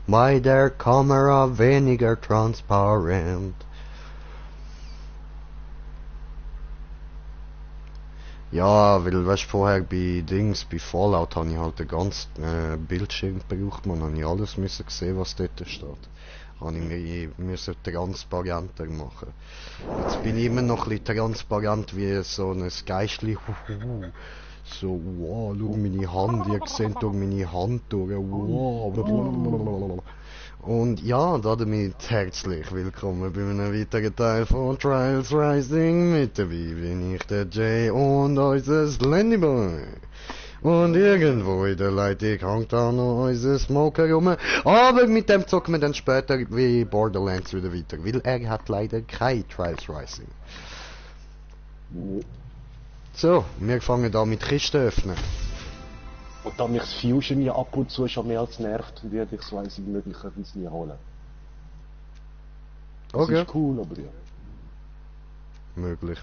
bei der Kamera weniger transparent. Ja, weil weißt vorher bei Fallout habe ich halt den ganzen Bildschirm gebraucht, man habe ich alles müssen sehen, was dort steht. Habe ich mir müssen transparenter machen. Jetzt bin ich immer noch ein bisschen transparent wie so ein Geistli. So, wow, schau meine Hand, ihr seht durch meine Hand durch, wow. Und ja, damit herzlich willkommen bei einem weiteren Teil von Trials Rising. Mit dabei bin ich, der Jay und unser Slendyboy. Und irgendwo in der Leitung hängt auch noch unser Smoker rum. Aber mit dem zocken wir dann später wie Borderlands wieder weiter, weil er hat leider kein Trials Rising. So, wir fangen da mit Kisten öffnen. Und da mich das Fusion ja ab und zu schon mehr als nervt, werde ich das Rising möglicherweise nie holen. Das Okay. ist cool, aber ja. Möglich.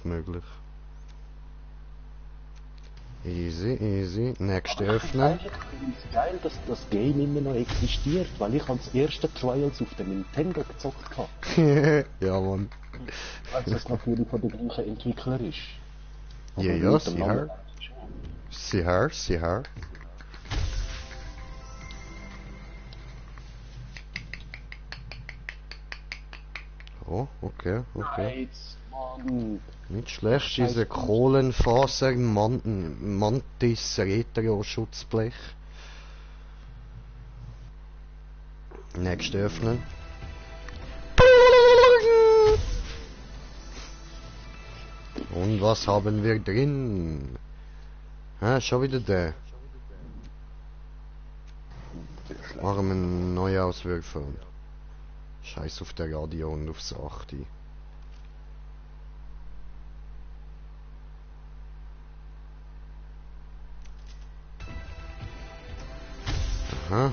Easy. Nächste öffnen. Eigentlich finde ich es geil, dass das Game immer noch existiert, weil ich das erste Trials auf dem Nintendo gezockt habe. Ja, Mann. Weil es natürlich von der gleichen Entwickler ist. Aber Ja, mit dem Namen sicher. Oh, okay. Nice, Mann. Nicht schlecht, diese Kohlenfaser Mantis Retro Schutzblech. Nächste öffnen. Und was haben wir drin? Schon wieder der. Machen wir eine neue Auswürfe. Scheiß auf der Radio und aufs 8. Aha.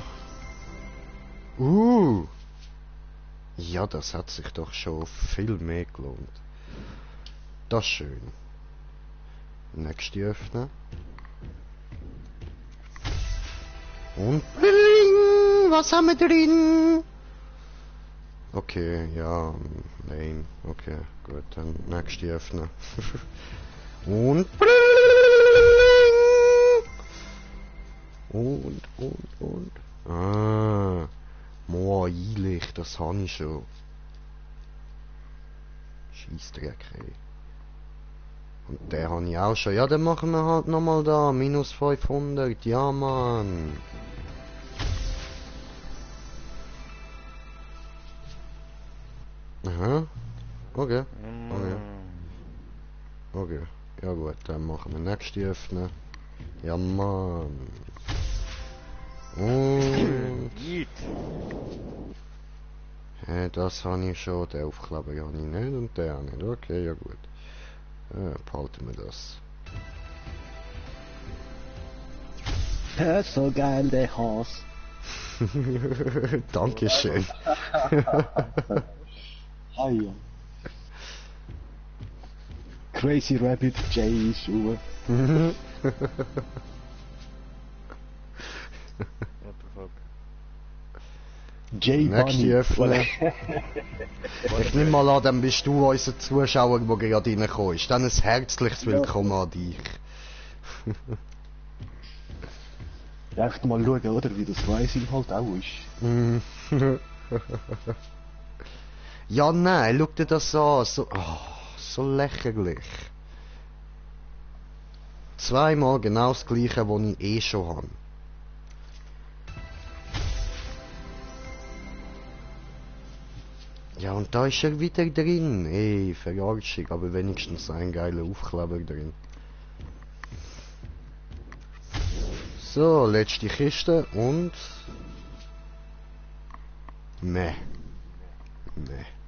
Ja, das hat sich doch schon viel mehr gelohnt. Das ist schön. Nächste öffnen. Und was haben wir drin? Okay, ja, nein, okay, gut, dann nächste öffnen. Und Moa-Licht, das habe ich schon. Scheissdreck, ey. Und der habe ich auch schon. Ja, dann machen wir halt nochmal da. Minus 500. Ja, Mann. Aha. Okay. Ja gut, dann machen wir nächste öffnen. Ja, Mann. Und... das habe ich schon. Den Aufkleber habe ich nicht und den auch nicht. Okay, ja gut. Behalten wir das. Das ist so geil, der Haas. Dankeschön. Hi. Crazy Rabbit J Schuhe. J Nächste öffnen. Ich nehme mal an, dann bist du unser Zuschauer, der gerade reingekommen ist. Dann ein herzliches Willkommen an dich. Ja, einfach mal schauen, oder, wie das Rising halt auch ist. Ja, nein, schau dir das an. So lächerlich. Zweimal genau das gleiche, was ich eh schon habe. Ja, und da ist er wieder drin. Ey, Verarschung, aber wenigstens ein geiler Aufkleber drin. So, letzte Kiste und... Meh.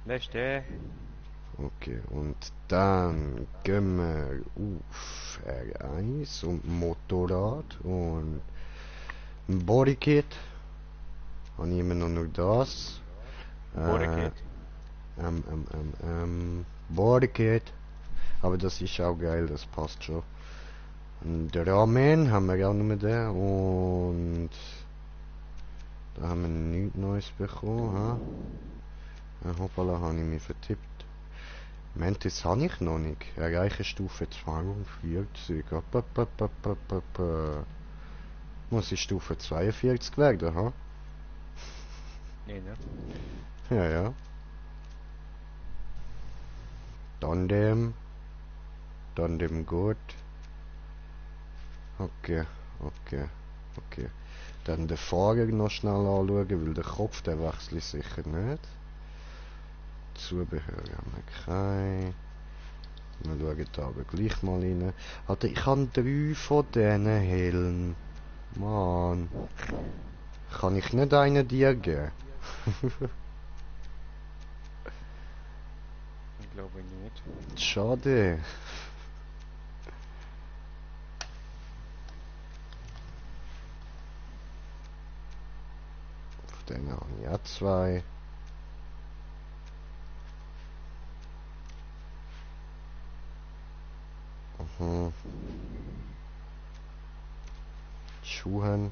Letzte. Okay, und dann gehen wir auf R1 und Motorrad und Bodykit. Habe ich immer noch das. Bodykit. Bodykit. Aber das ist auch geil, das passt schon. Und der Ramen haben wir auch noch mit der und Da haben wir nichts Neues bekommen, ha? Hoppala, habe ich mich vertippt. Mantis habe ich noch nicht. Erreiche Stufe 42. Muss ich Stufe 42 werden, ha? Nee, ne? Ja, ja. Tandem. Tandem gut. Okay, okay, okay. Dann den Fahrer noch schnell anschauen, weil der Kopf, der wechsle ich sicher nicht. Zubehör haben wir kein. Wir schauen da aber gleich mal rein. Alter, ich habe 3 von diesen Helmen. Mann. Kann ich nicht einen dir geben? Ich glaube nicht. Schade. Auf denen habe ich auch 2. Mhm. Schuhen.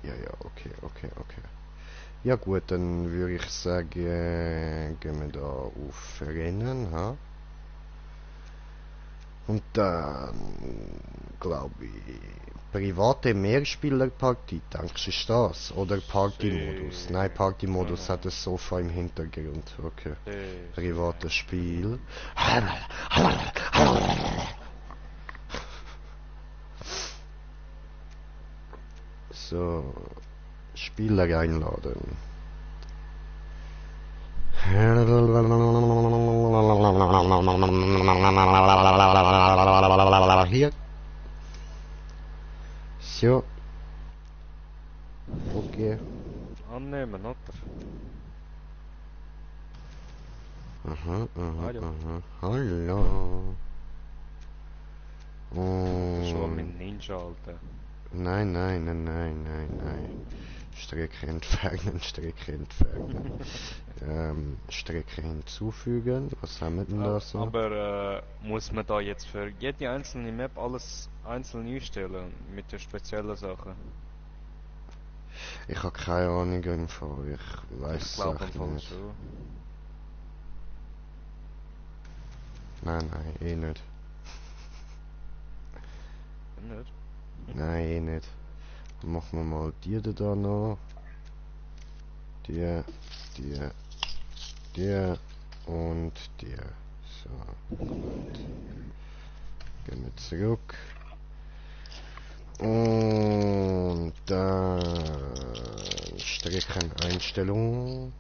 Ja, ja, okay, okay, okay. Ja gut, dann würde ich sagen, gehen wir da auf Rennen, ha? Und dann, glaube ich, private Mehrspielerpartie, denkst du, ist das? Oder Partymodus? Nein, Partymodus hat das Sofa im Hintergrund, okay. Privates Spiel. So, Spieler einladen. Hier. So. Okay. Annehmen, oder? Aha, aha, Hallo. aha. Hallo. Schon mit Und Ninja, Alter. nein, nein, nein, nein, nein, nein. Strecke entfernen, Strecke entfernen. Strecke hinzufügen. Was haben wir denn da so? Aber muss man da jetzt für jede einzelne Map alles einzeln einstellen mit der speziellen Sache? Ich habe keine Ahnung im Fall. Ich weiß Ich es glaube im echt Fall nicht. schon. Nein, nein, eh nicht. Nicht? Nein, eh nicht. Dann machen wir mal die da noch. Die, die und die. So, gut. Gehen wir zurück. Und dann Streckeneinstellung.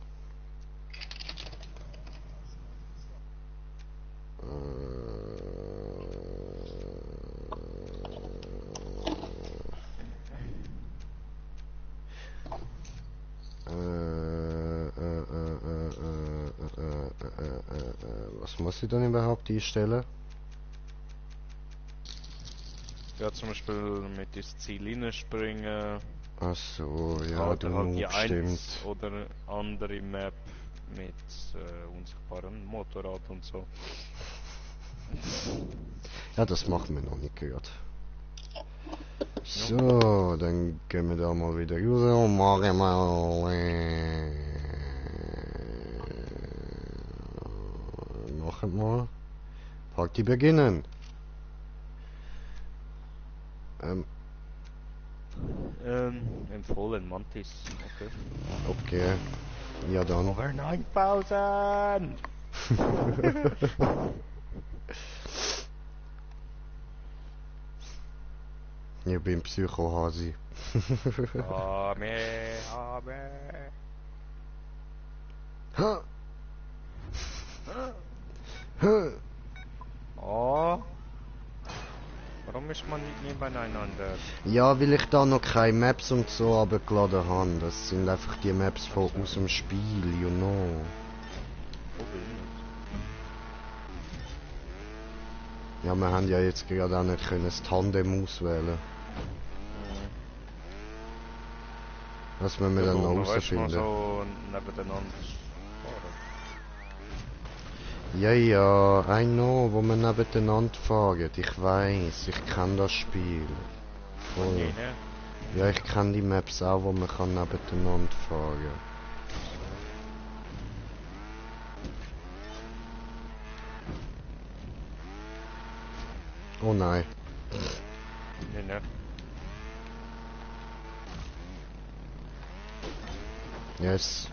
Was muss ich dann überhaupt einstellen? Ja, zum Beispiel mit ins Ziel hineinspringen. Ach so, ja, Oder du halt die Noob, stimmt. oder andere Map mit unsichtbarem Motorrad und so. Ja, das machen wir noch nicht gerade. So, dann gehen wir da mal wieder raus und machen mal noch einmal Party beginnen. Empfohlen Mantis. Okay. Okay. Ja dann. Over 9000! Ich bin Psychohasi. Ame. Ha! Ha! Oh. Warum ist man nicht nebeneinander? Ja, weil ich da noch keine Maps und so abgeladen habe. Das sind einfach die Maps von Also. aus dem Spiel, you know. Ja, wir haben ja jetzt gerade auch nicht können das Tandem auswählen. Das müssen wir dann noch Weißt du, mal herausfinden. so nebeneinander fahren. Ja, ja, I know, wo wir nebeneinander fahren. Ich weiß, ich kenne das Spiel. Voll. Nee, ne? Ja, ich kenne die Maps auch, wo man kann nebeneinander fahren. Oh nein. Nee, ne? Yes.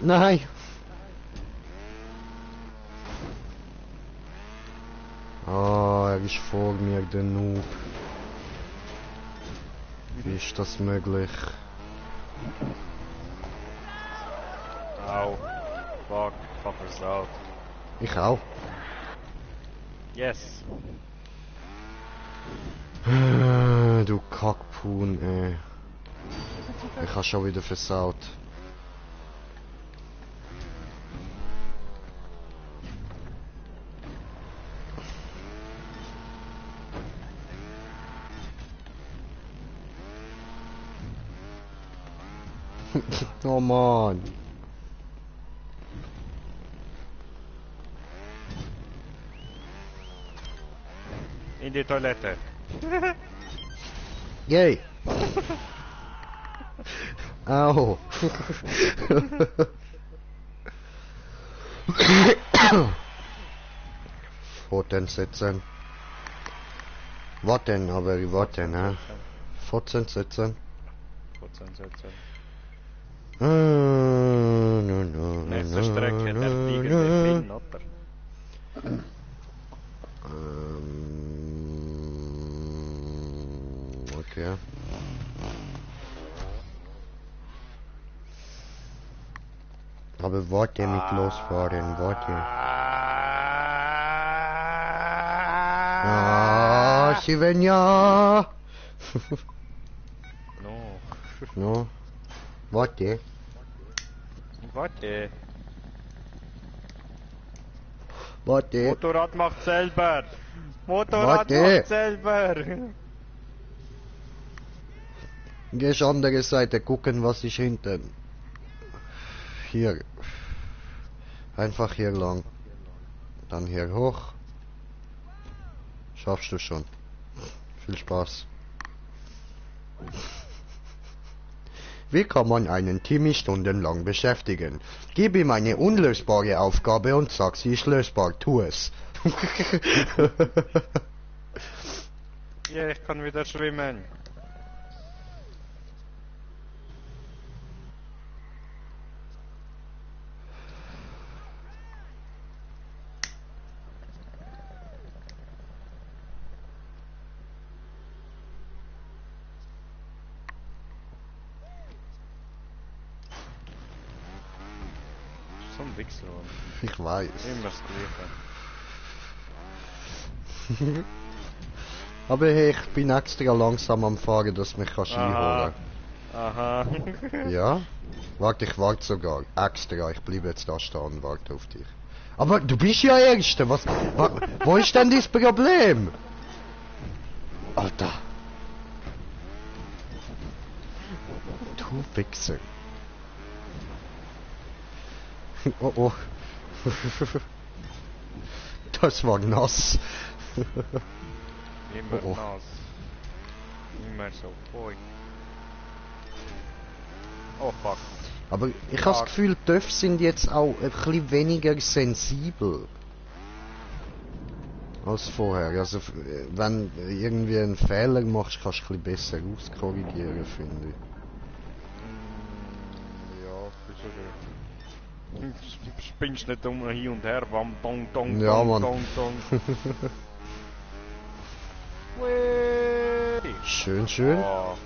Nein. Ah, er ist vor mir, der Noob. Wie ist das möglich? Au. Fuck. Fuckers out. Ich auch. Yes. Du Kackpuhn, ey. Ich habe schon wieder versaut. Oh Mann. In die Toilette. Yay. Au. Pfoten setzen. Warten, aber warten, ne? Pfoten setzen. Prozent setzen. Nächste Nächste Strecke, der fliegende Finn, oder? Okay. Aber warte mit losfahren, warte. Ah, Svenja! No. No. Warte. Warte. Warte. Motorrad macht selber. Motorrad Warte. macht selber. Gehst andere Seite gucken, was ist hinten. Hier. Einfach hier lang. Dann hier hoch. Schaffst du schon. Viel Spaß. Wie kann man einen Timmy stundenlang beschäftigen? Gib ihm eine unlösbare Aufgabe und sag, sie ist lösbar. Tu es. Ja, ich kann wieder schwimmen. So ein Wichser. Ich weiß. Immer das Gleiche. Aber hey, ich bin extra langsam am Fahren, dass mich kannst Aha. einholen. Aha. Ja? Warte, ich warte sogar. Extra, ich bleibe jetzt da stehen und warte auf dich. Aber du bist ja Erste, wo ist denn das Problem? Alter. Du Wichser. Oh oh. Das war nass. Immer Oh, oh. nass. Immer so voll. Oh fuck. Aber ich habe das Gefühl, die Töpfe sind jetzt auch ein bisschen weniger sensibel als vorher. Also wenn du irgendwie einen Fehler machst, kannst du ein bisschen besser auskorrigieren, finde ich. Ja, wieso du spinnst nicht um hin und her, wam, dong, dong, Ja, dong, Mann. dong, dong. Whee! Schön, schön. Oh,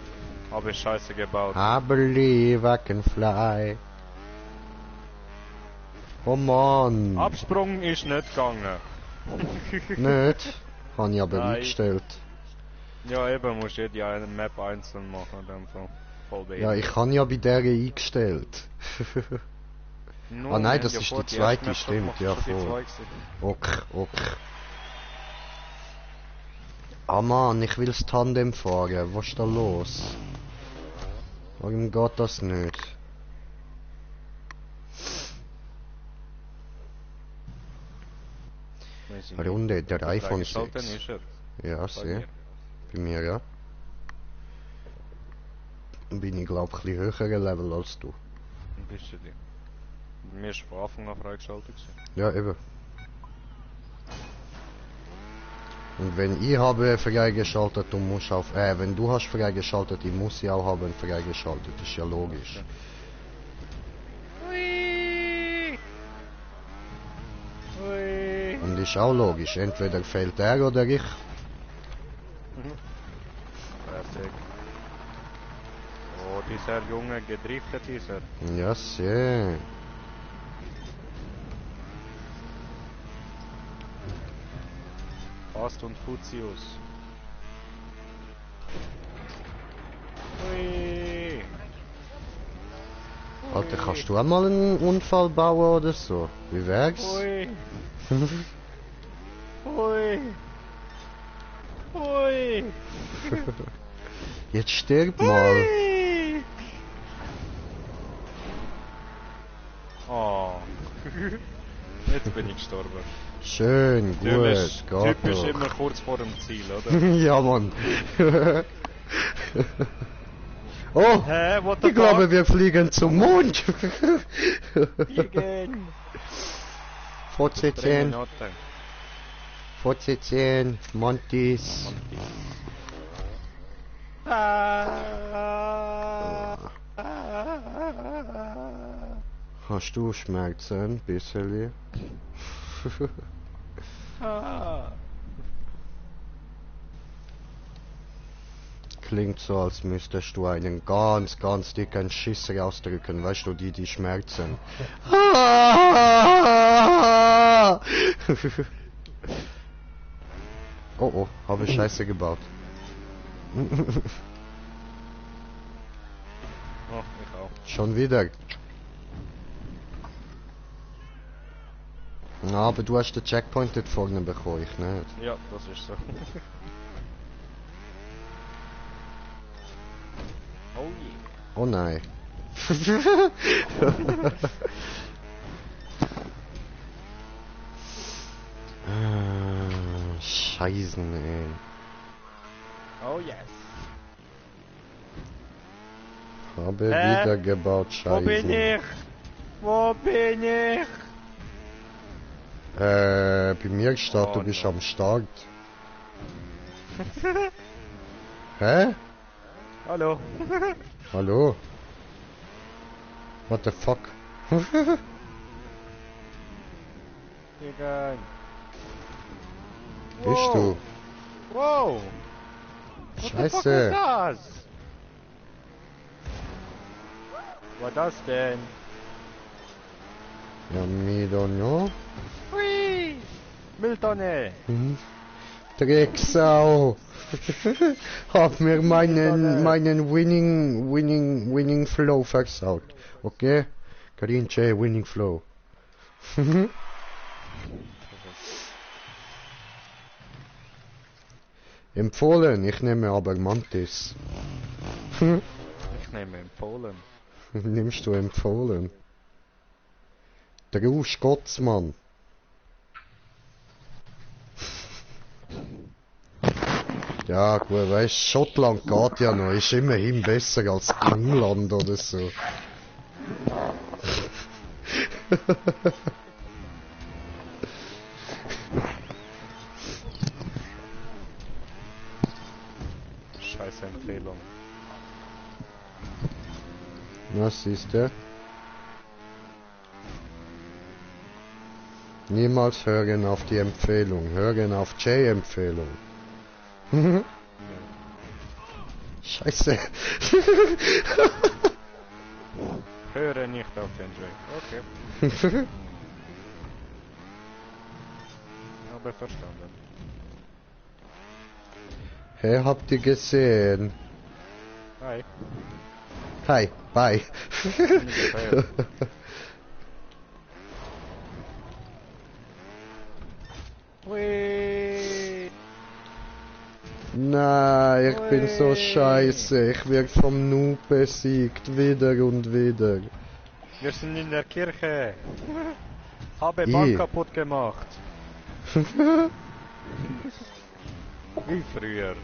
hab ich Scheiße gebaut. I believe I can fly. Oh Mann. Absprung ist nicht gegangen. Nicht? Habe ich aber Nein. eingestellt. Ja, eben, musst du die eine Map einzeln machen, dann so. Voll Ja, ich habe ja bei der eingestellt. No, Ah nein, wir das haben ist vor die erste zweite, Map stimmt, gemacht, ja, schon die voll. zwei gewesen. Ok, ok. Ah Mann, ich will das Tandem fahren. Was ist da los? Warum geht das nicht? Weiß ich nicht. Runde 3 von Freigeschaltet 6. ist er. Ja, Bei sehr. mir. Bei mir, ja. Bin ich glaub ein bisschen höherer Level als du. Ein bisschen. Bei mir ist von Anfang an freigeschaltet gewesen. Ja, eben. Und wenn ich habe freigeschaltet, du musst auf, wenn du hast freigeschaltet, ich muss ja auch haben freigeschaltet, ist ja logisch. Ui. Ui. Und ist auch logisch, entweder fehlt er oder ich. Perfekt. Oh, dieser Junge gedriftet ist er. Ja, sehr. Fast und Fuzius. Ui. Alter, kannst du auch mal einen Unfall bauen oder so? Wie wär's? Ui. Ui. Ui. Jetzt stirb mal. Ui. Oh. Jetzt bin ich gestorben. Schön, gut, Typisch geht immer doch. kurz vor dem Ziel, oder? Ja, Mann. Oh, Hä, what the ich glaube, wir fliegen zum Mond. Fliegen. Fortsetzen, Note. fortsetzen, Montis. Hast du Schmerzen, bisschen? Klingt so, als müsstest du einen ganz, ganz dicken Schiss rausdrücken, weißt du, die Schmerzen. Oh oh, habe ich Scheiße gebaut. Oh, ich auch. Schon wieder. Na, aber du hast den Checkpoint dort vorne bekommen, ich nicht. Ja, das ist so. Oh je. Oh nein. Scheißen, ey. Oh yes. Habe Hä? wieder gebaut, Wo bin Scheißen. ich? Wo bin ich? Bei mir steht, Oh, du bist no. am Start. Hä? Hallo. Hallo? What the fuck? Fliegen. Bist du? Wow. What the fuck Scheiße. ist das? Was das denn? Ja, me don't know. Hui. Mülltonne. Hm. Drecksau. Hab mir meinen winning Flow versaut. Okay? Green J, winning Flow. Empfohlen, ich nehme aber Mantis. Ich nehme empfohlen. Nimmst du empfohlen? Der Scotsmann. Ja, gut, weißt, Schottland geht ja noch, ist immerhin besser als England oder so. Scheiße Empfehlung. Was ist der? Niemals hören auf die Empfehlung, hören auf J-Empfehlung. Scheiße. Höre nicht auf den J. Okay. Habe verstanden. Hey, habt ihr gesehen? Hi. Hi, bye. Ungefähr. Hui. Nein, ich bin so Ui. scheiße. Ich werde vom Noob besiegt. Wieder und wieder. Wir sind in der Kirche. Habe I. Bank kaputt gemacht. Wie früher.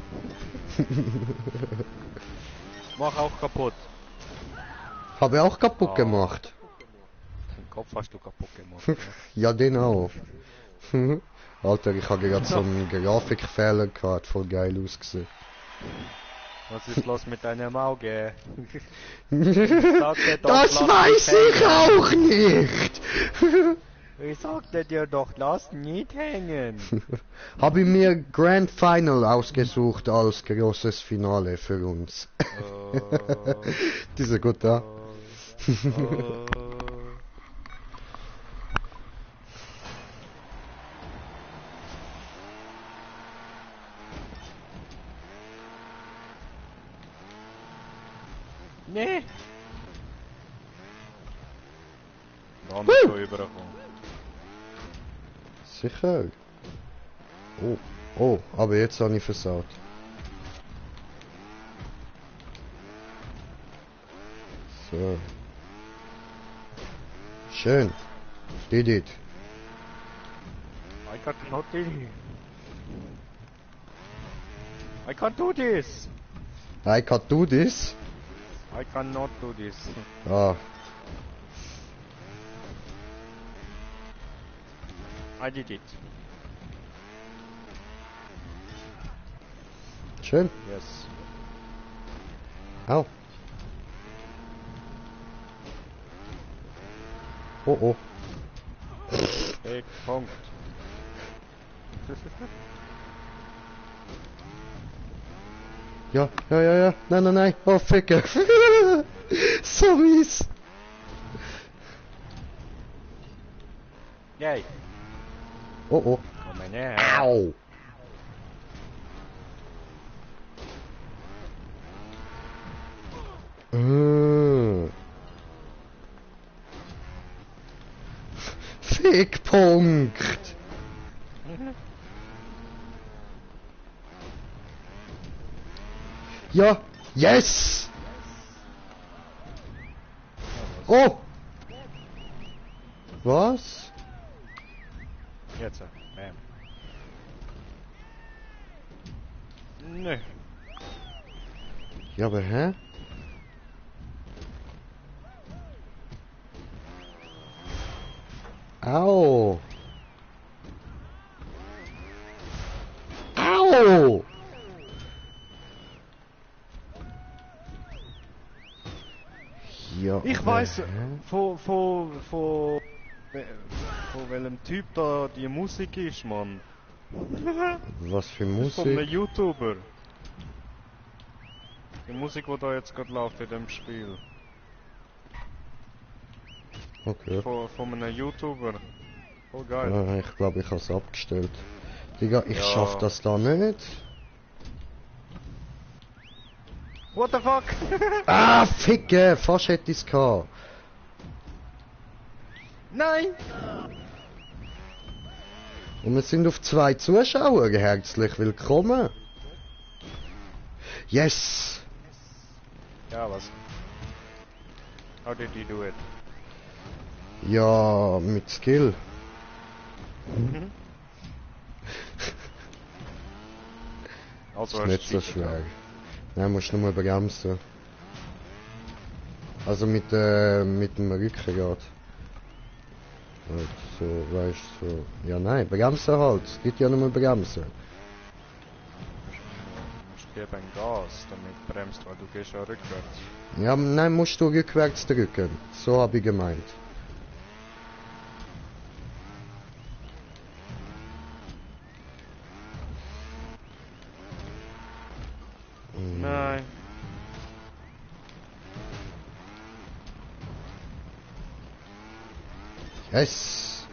Mach auch kaputt. Habe auch kaputt Ah. gemacht. Den Kopf hast du kaputt gemacht. Ja, den auch. Alter, ich habe gerade so einen Grafikfehler gehabt. Voll geil ausgesehen. Was ist los mit deinem Auge? Sagte doch, Das lass weiß nicht ich hängen. auch nicht. Ich sagte dir doch, lass nicht hängen. Habe ich mir Grand Final ausgesucht als großes Finale für uns. Diese gut da. Nee. Da haben wir schon übergekommen. Sicher. Oh, oh, aber jetzt habe ich versaut. So. Schön. Did it. I can't not do this. I can't do this. I can do this. I cannot do this. Ah, I did it. schön. Yes. Au. Oh, oh. Big Punkt. Ja, ja, ja, ja. Nein, nein, nein. Oh, Ficke. So mies. Yay. Oh, oh. Komm her. Au. Fickpunkt. Ja, yes. Oh. Was? Jetzt. Bam. Nö. Ja, aber hä? Au. Au. Ja. Ich aber weiß hä? von welchem Typ da die Musik ist, Mann. Was für Das ist von einem Musik? YouTuber. Die Musik, die da jetzt gerade läuft in dem Spiel. Okay. Von einem YouTuber. Voll geil. Ah, ich glaube, ich habe es abgestellt. Digga, ich Ja. schaff das da nicht. What the fuck? Ah, Ficke! Fast hätte ich's gehabt. Nein! Und wir sind auf 2 Zuschauer. Herzlich willkommen. Yes! Ja, was? How did you do it? Ja, mit Skill. Also Ist nicht so cheated, schwer. Nein, musst nur bremsen. Also mit dem Rückgrat. Halt, so, weißt du, so. Ja, nein, bremsen halt. Es gibt ja nur bremsen. Du musst geben Gas, damit bremst, weil du gehst ja rückwärts. Ja, nein, musst du rückwärts drücken. So habe ich gemeint. Nein. Yes!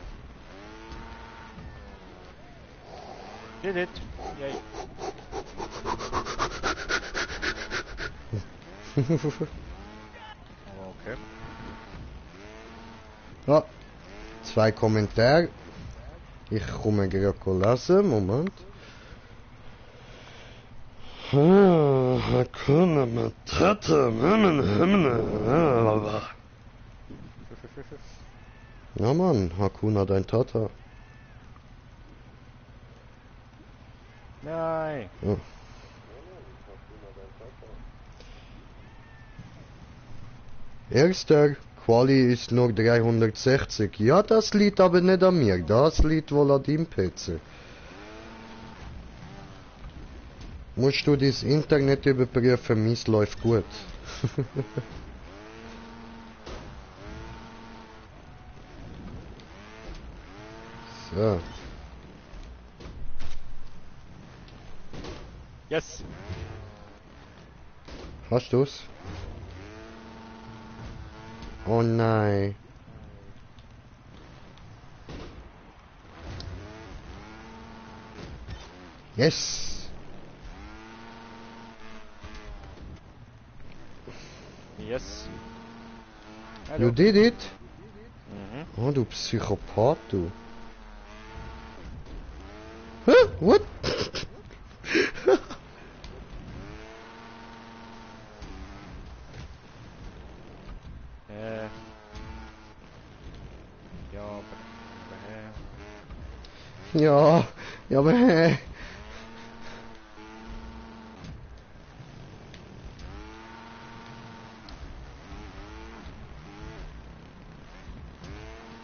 Did it. Yay. Okay. Ja, 2 Kommentare. Ich komme gerade lesen, Moment. Hakuna Matata. Ja Mann, Hakuna dein Tata. Nein. Ja. Erster, Quali ist nur 360. Ja, das liegt aber nicht an mir. Das liegt wohl an deinem PC. Musst du das Internet überprüfen, meins läuft gut. So. Yes. Hast du's? Oh nein. Yes. Yes. You did it? Mhm. Oh, du Psychopath, du. Hä? What? Ja, aber Ja, ja, aber hä?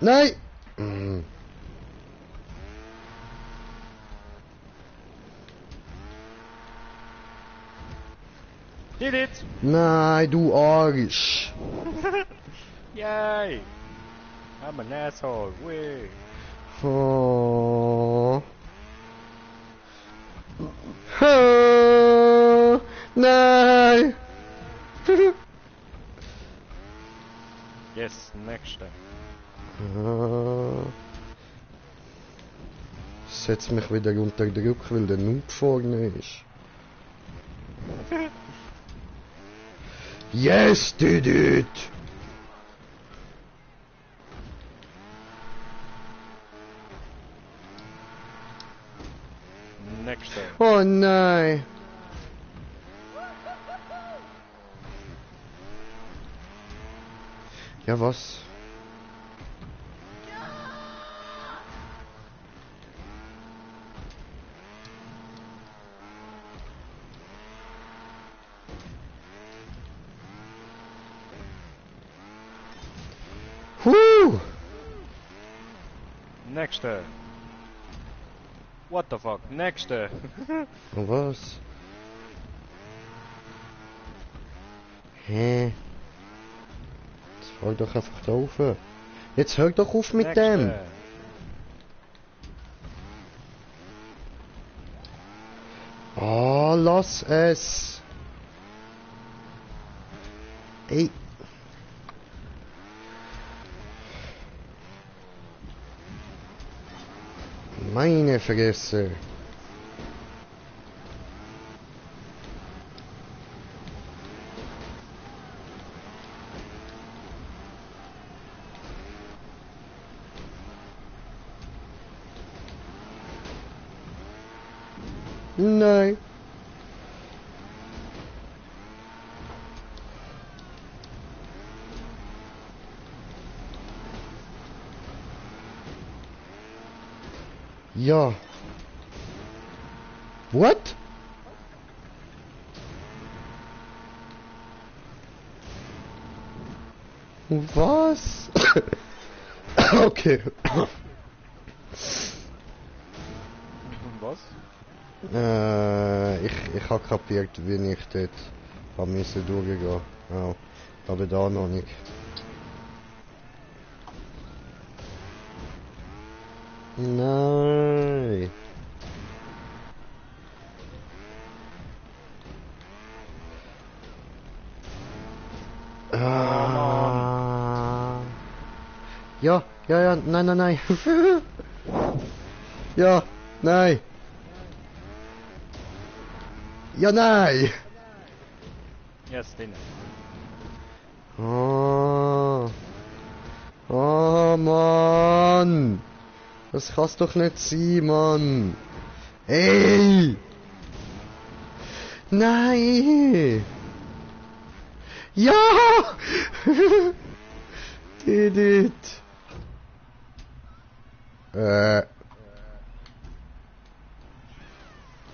Nein! Mm. Did it! Nein, du Arsch! Yay! I'm an asshole. Wee. Oh. Oh. Nein! Yes, next time. Ah. Setz mich wieder unter Druck, weil der Noob vorne ist. Yes, did it! Next time. Oh nein! Ja, was? Woo! Next time. What the fuck? Next time. Und was? Hä? Jetzt fall doch einfach da auf. Jetzt hör doch auf mit Next dem! time. Ah, lass es! Ey! Meine Fresse! Nein! Ja! What? Was? Okay. Was? Ich hab kapiert, wie ich dort hab müssen durchgehen. Ja, aber da noch nicht. Nein. Ah. Ja, ja, ja, nein, nein, nein. Ja, nein. Ja, nein. Yes, den. Oh. Oh, Mann. Das kann's doch nicht sein, Mann. Ey. Nein! Ja! Did it!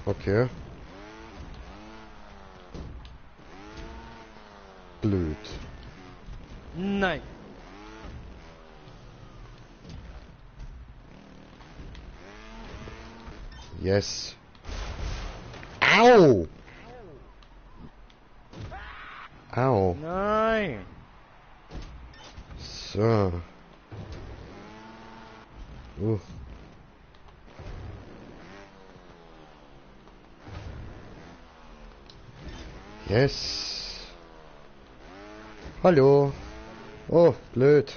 Okay. Blöd. Nein. Yes. Au! Au. Nein. So. Yes. Hallo. Oh, blöd.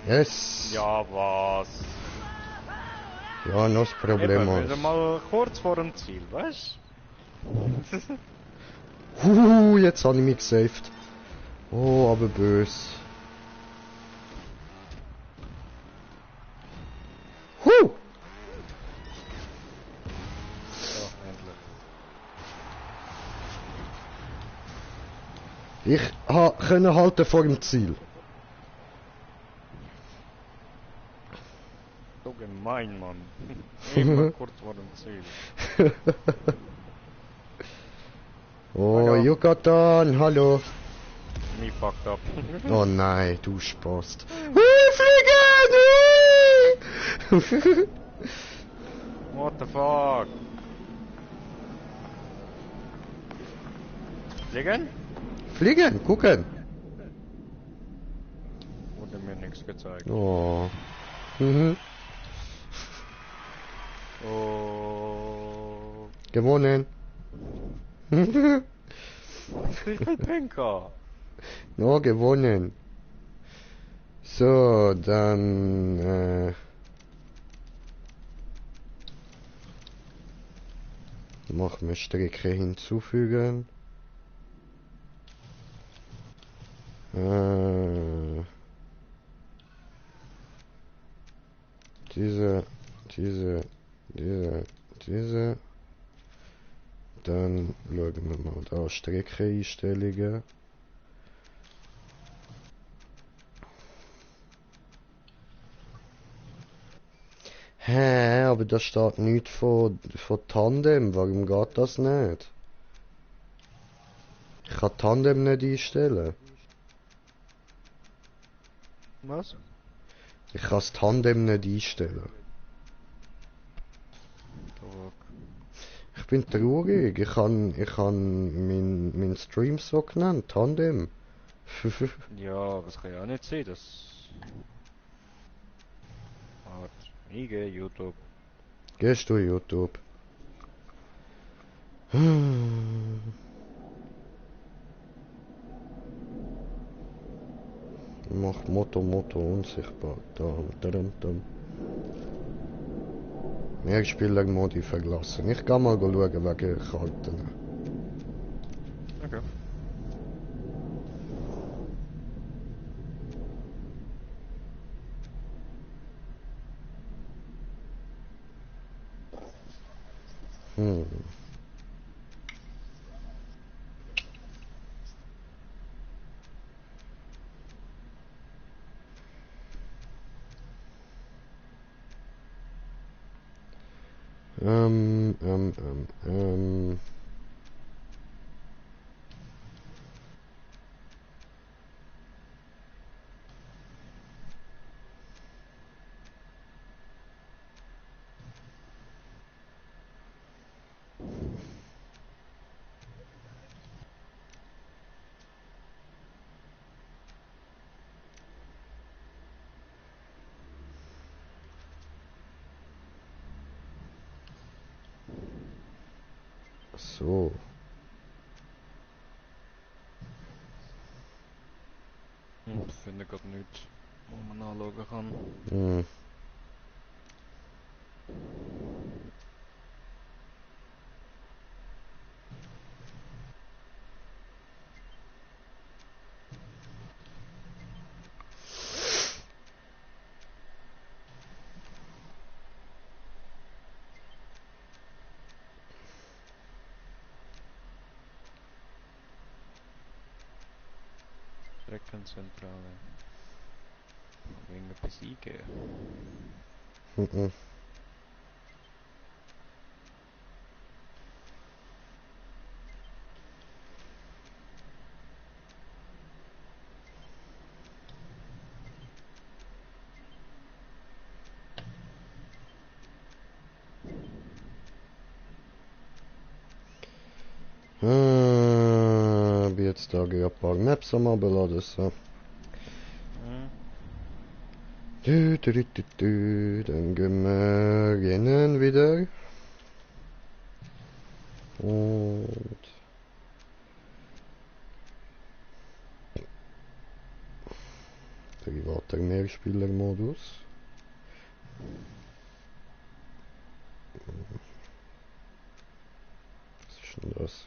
Yes. Ja, was? Ja, noch das Problem Eben, wir sind ist. mal kurz vor dem Ziel, weißt Jetzt habe ich mich gesaved. Oh, aber bös. So, endlich. Ich konnte halten vor dem Ziel. So gemein, Mann. Immer kurz vor dem Ziel. Oh, Hallo. Yucatan, hallo. Me fucked up. Oh nein, du Spast. Fliegen! What the fuck? Fliegen? Fliegen, gucken. Wurde mir nichts gezeigt. Oh. Mhm. Oh. Gewonnen. Pinker. No, gewonnen. So, dann machen wir Strecke hinzufügen. Diese. Dann schauen wir mal da Strecke-Einstellungen. Hä, aber da steht nichts von Tandem. Warum geht das nicht? Ich kann Tandem nicht einstellen. Was? Ich kann das Tandem nicht einstellen. Ich bin traurig. Ich han mein Stream so genannt. Tandem. Ja, das kann ja auch nicht sein, das... Art. Ich gehe YouTube. Gehst du YouTube? Mach Motto unsichtbar. Da. Mehrspieler-Modi verlassen. Ich kann mal schauen wegen Karten. Okay. Ähm. So. Ich finde gerade nichts, wo man anschauen kann. Streckenzentrale. Irgendetwas eingeben. Mhm. Wie jetzt da ein paar Maps am Abladen, so. Dann gehen wir rennen wieder. Und privater Mehrspielermodus. Was ist denn das?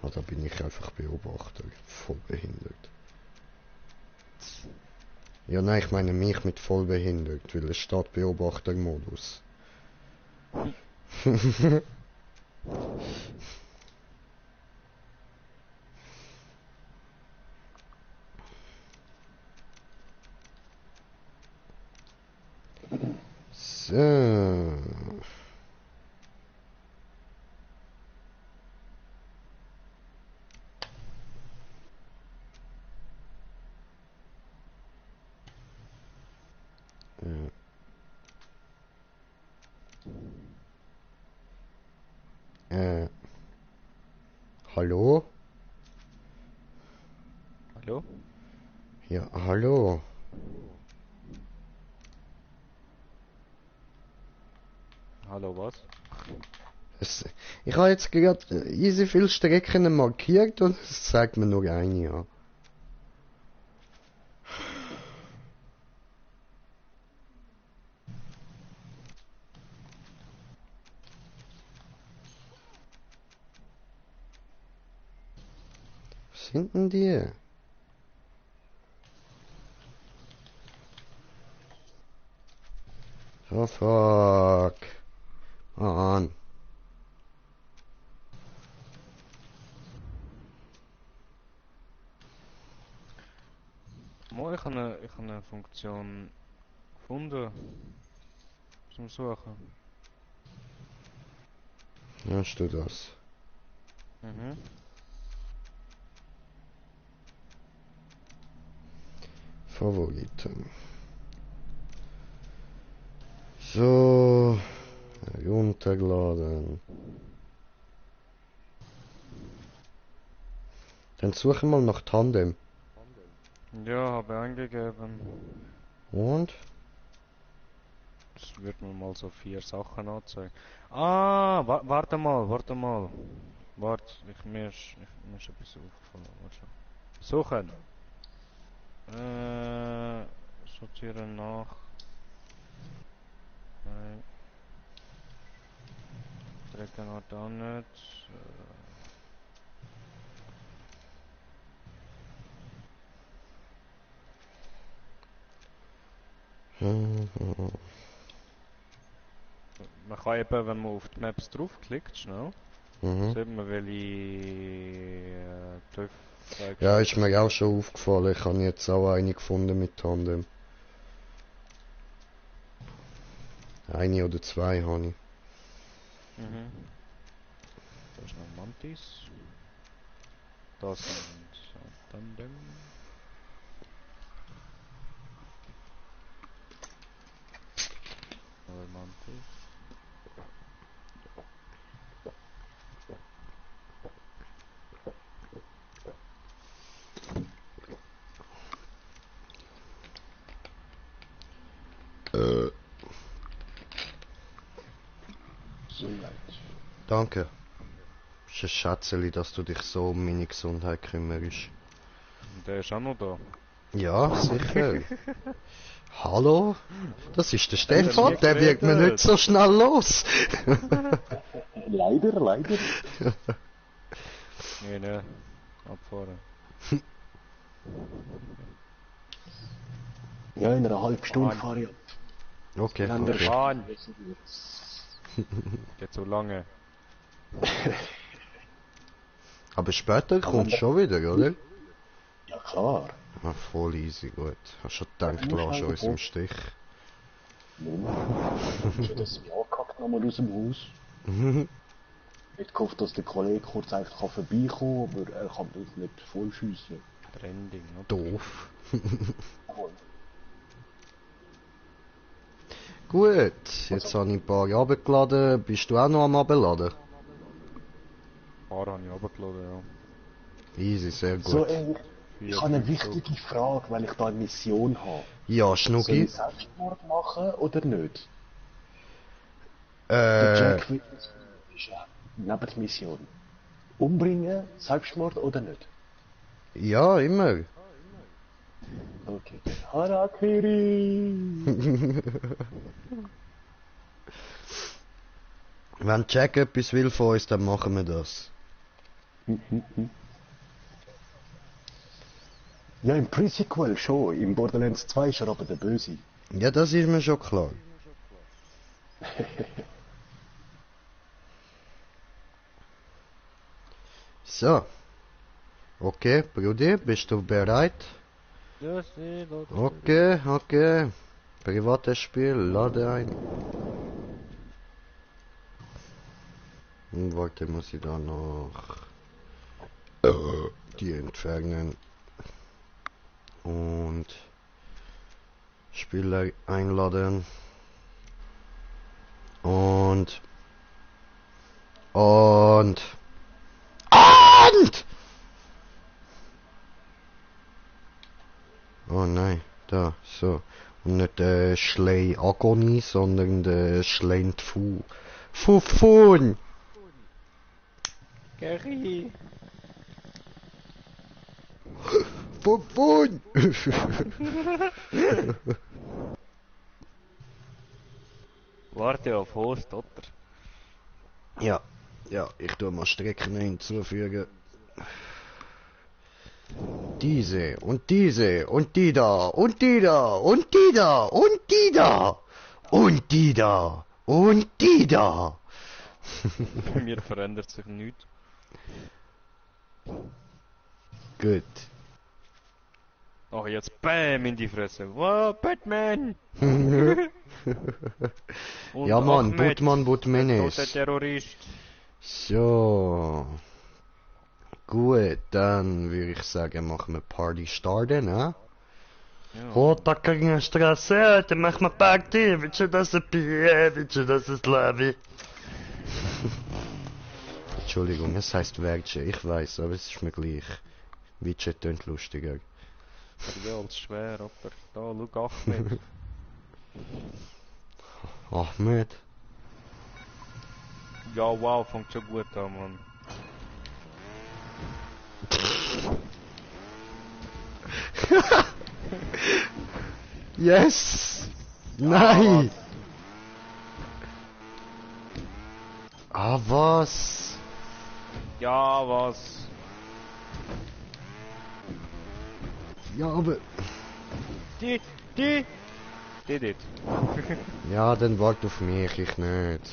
Ah, da bin ich einfach Beobachter. Voll behindert. Ja, nein, ich meine mich mit voll behindert, weil es steht Beobachtermodus. So. Hallo? Hallo? Ja, hallo. Hallo, was? Ich habe jetzt gerade easy viele Strecken markiert und es zeigt mir nur eine an. Was sind denn die? Oh fuck. Mann. Ich habe eine Funktion gefunden zum Suchen. Hast du das? Mhm. Favoriten. So. Runterladen. Dann suche mal nach Tandem. Ja, habe eingegeben. Und? Es wird mir mal so 4 Sachen anzeigen. Ah, warte mal. Warte, mir ist etwas aufgefallen. Warte schon. Suchen. Sortieren nach. Nein. Streckenort auch nicht. Man kann eben, wenn man auf die Maps draufklickt, schnell, sieht man, welche TÜV Ja, ist mir auch schon aufgefallen. Ich habe jetzt auch eine gefunden mit Tandem. Eine oder zwei habe ich. Mhm. Da ist noch Mantis. Da sind Tandem. Oder Mantis. Gesundheit. Danke. Ist ein Schätzeli, dass du dich so um meine Gesundheit kümmerst. Der ist auch noch da. Ja, sicher. Hallo? Das ist der Hat Stefan, nie der wird mir geredet? nicht so schnell los. Leider. Nee, ne. Abfahren. Ja, in einer halben Stunde Mann. fahre ich ab. Okay, Wenn der okay. Mann. wissen wird. Geht so lange. Aber später kommst du schon wieder, oder? Ja klar. Ah, voll easy, gut. Hast schon gedacht, Ja, lass uns voll. im Stich. Ich habe das Jahr gehackt nochmal aus dem Haus. Ich gehofft, dass der Kollege kurz einfach vorbeikommen kann, aber er kann das nicht vollschiessen. Trending, ne? Doof. Gut, jetzt habe ich ein paar runtergeladen. Bist du auch noch am Abladen? Ein paar habe ich runtergeladen, ja. Easy, sehr So, gut. ich habe eine wichtige Frage, weil ich da eine Mission habe. Ja, Soll Schnucki. ich Selbstmord machen oder nicht? Der Jack will das ist ja Nebenmission. Umbringen, Selbstmord oder nicht? Ja, immer. Okay. Harakiri! Wenn Jack etwas will von uns, dann machen wir das. Ja, im Pre-Sequel schon. Im Borderlands 2 ist er aber der Böse. Ja, das ist mir schon klar. So. Okay, Brudi, bist du bereit? Ja, sie, da. Okay, okay. Privates Spiel, lade ein. Warte, muss ich da noch die entfernen. Und Spieler einladen. Und oh nein, da, so. Und nicht der Schley Agony, sondern der Schleint Fufun. Gary! Fufun! Warte auf Host, oder? Ja, ja, ich tue mal Strecken hinzufügen. Diese und diese und die da und die da und die da und die da und die da und die da. Bei mir verändert sich nichts. Gut. Ach, jetzt BÄM in die Fresse. Wow, Batman! Und Ja Mann, Ahmed, Butman der Butmenes. tote Terrorist. So. Gut, dann würde ich sagen, machen wir Party starten, ne? Ja. Straße, dann machen wir Party. Willst du das ein Bier? Willst du das ein Lobby? Entschuldigung, es heißt Werkche, ich weiß, aber es ist mir gleich. Witsche tönt lustiger. Ja, als schwer, aber da, schau Ahmed. Ahmed? Ja, wow, fängt schon gut an, Mann. Yes! Nein! Ah, was? Ja, was? Ja, aber... Die! Did it. Ja, dann wart auf mich, ich nicht.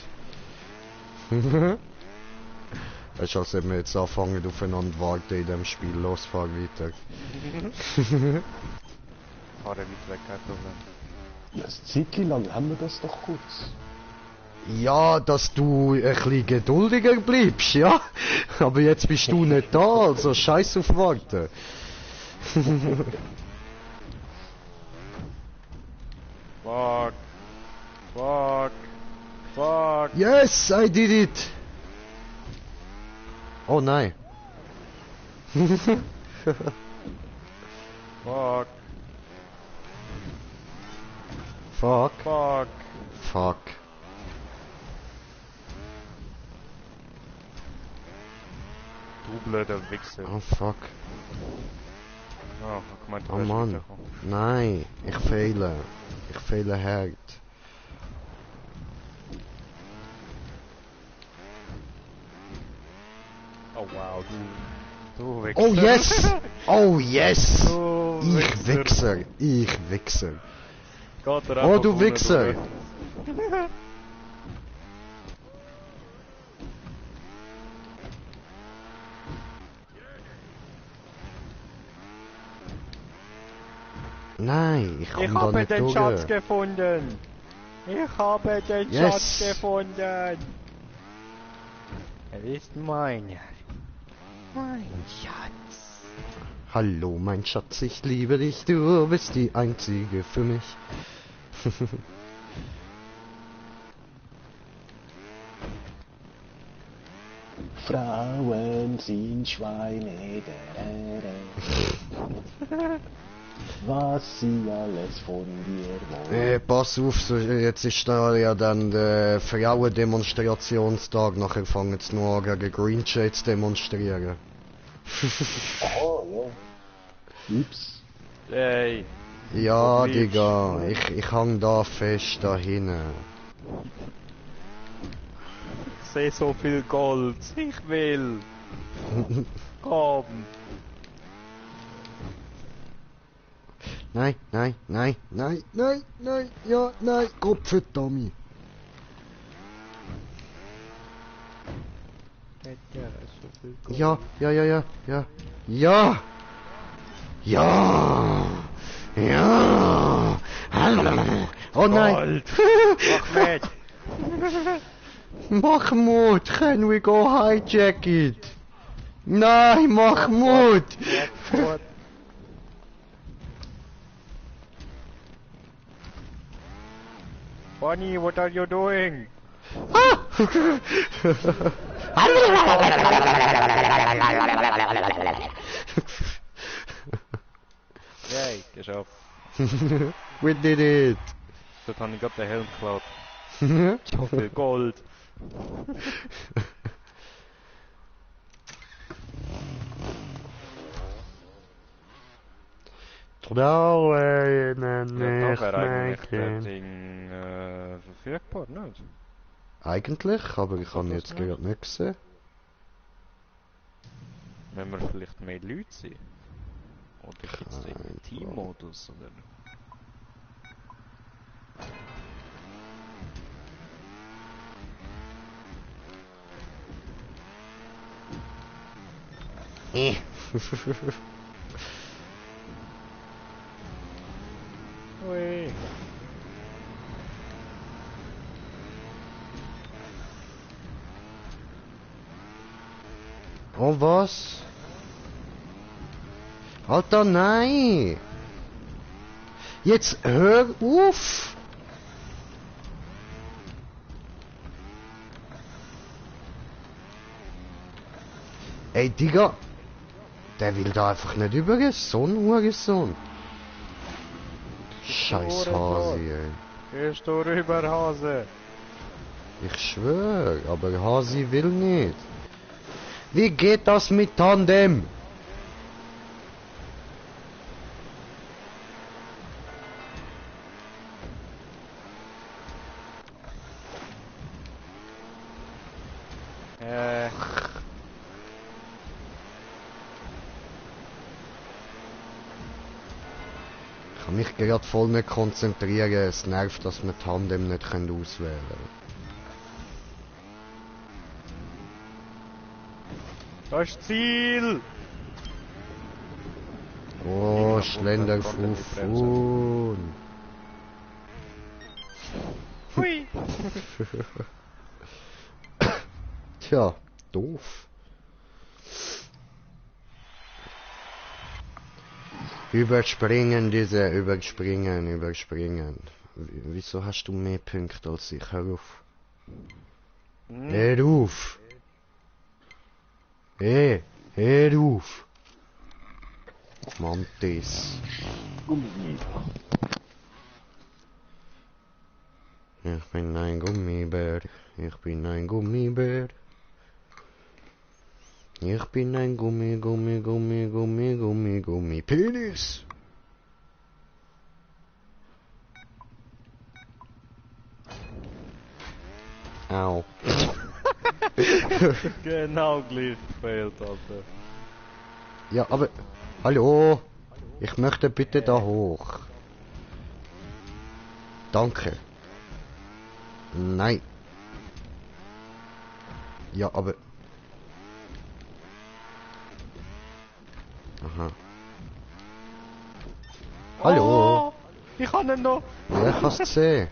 Weißt du, als wenn wir jetzt anfangen aufeinander warten in dem Spiel, los, fahr weiter. Fahre weit weg, kein Problem. Ja, ein Zeitchen lang haben wir das doch kurz. Ja, dass du ein bisschen geduldiger bleibst, ja? Aber jetzt bist du nicht da, also scheiß auf warten. Fuck. Fuck. Fuck. Yes, I did it! Oh nein. Fuck. Fuck. Fuck. Fuck. Du blöder Wichser. Oh fuck. Ah, ich meinte, du Oh wärst Mann. weitergekommen. Nein, ich fehle. Ich fehle hart. Oh wow, du Wichser. Oh yes! Oh yes! Du Ich Wichser! Ich Wichser! Geht er Oh einfach du unten Wichser! durch. Nein, ich Ich komm da habe nicht den durch. Schatz gefunden. Ich habe den Yes. Schatz gefunden. Er ist meiner. Mein Schatz. Hallo, mein Schatz, ich liebe dich, du bist die einzige für mich. Frauen sind Schweine. Was sie alles von dir wollen. Pass auf, so, jetzt ist da ja dann der Frauendemonstrationstag, nachher fangen sie noch an gegen Green Shade zu demonstrieren. Oh, ja. Ups. Hey. Ja, Wo bleibst Digga, du? ich hang da fest da hinten. Ich sehe so viel Gold. Ich will. Komm. Nein, nein, nein, nein, nein, nein, ja, nein, Kopf für Tommy. Ja, ja, ja, ja, ja, ja, ja, ja. Oh nein. Gold. Mach mit. Mahmoud, can we go hijack it? Nein, Mahmoud. What? Bonnie, what are you doing? Yay, geschafft. We did it. Dort habe ich gerade den Helm geklaut. So viel Gold. Trauen Ja, da wäre eigentlich der Mädchen. Ding verfügbar, nicht? Eigentlich, aber ich habe das jetzt nicht? gerade nicht gesehen. Wenn wir vielleicht mehr Leute sind. Oder gibt es den Teammodus, oder? Ui. Oh was? Alter, nein! Jetzt hör auf! Ey, Digga! Der will da einfach nicht über so ein Hurensohn. Scheiß Hasi, ey. Gehst du rüber, Hase? Ich schwör, aber Hasi will nicht. Wie geht das mit Tandem? Ich kann mich gerade voll nicht konzentrieren. Es nervt, dass wir Tandem nicht auswählen können. Das ist Ziel! Oh, Ich hab Schlender unten die Bremse. Fufun. Hui! Tja, doof. Überspringen, überspringen. Wieso hast du mehr Punkte als ich? Hör auf. Hör auf. Hey, hör auf. Mantis. Ich bin ein Gummibär. Ich bin ein Gummibär. Ich bin ein Gummi, Penis. Au. Genau gleich gefehlt, Alter. Ja, aber... Hallo? Ich möchte bitte da hoch. Danke. Nein. Ja, aber... Aha. Hallo? Ich kann ihn noch! Ja, ich hab's gesehen.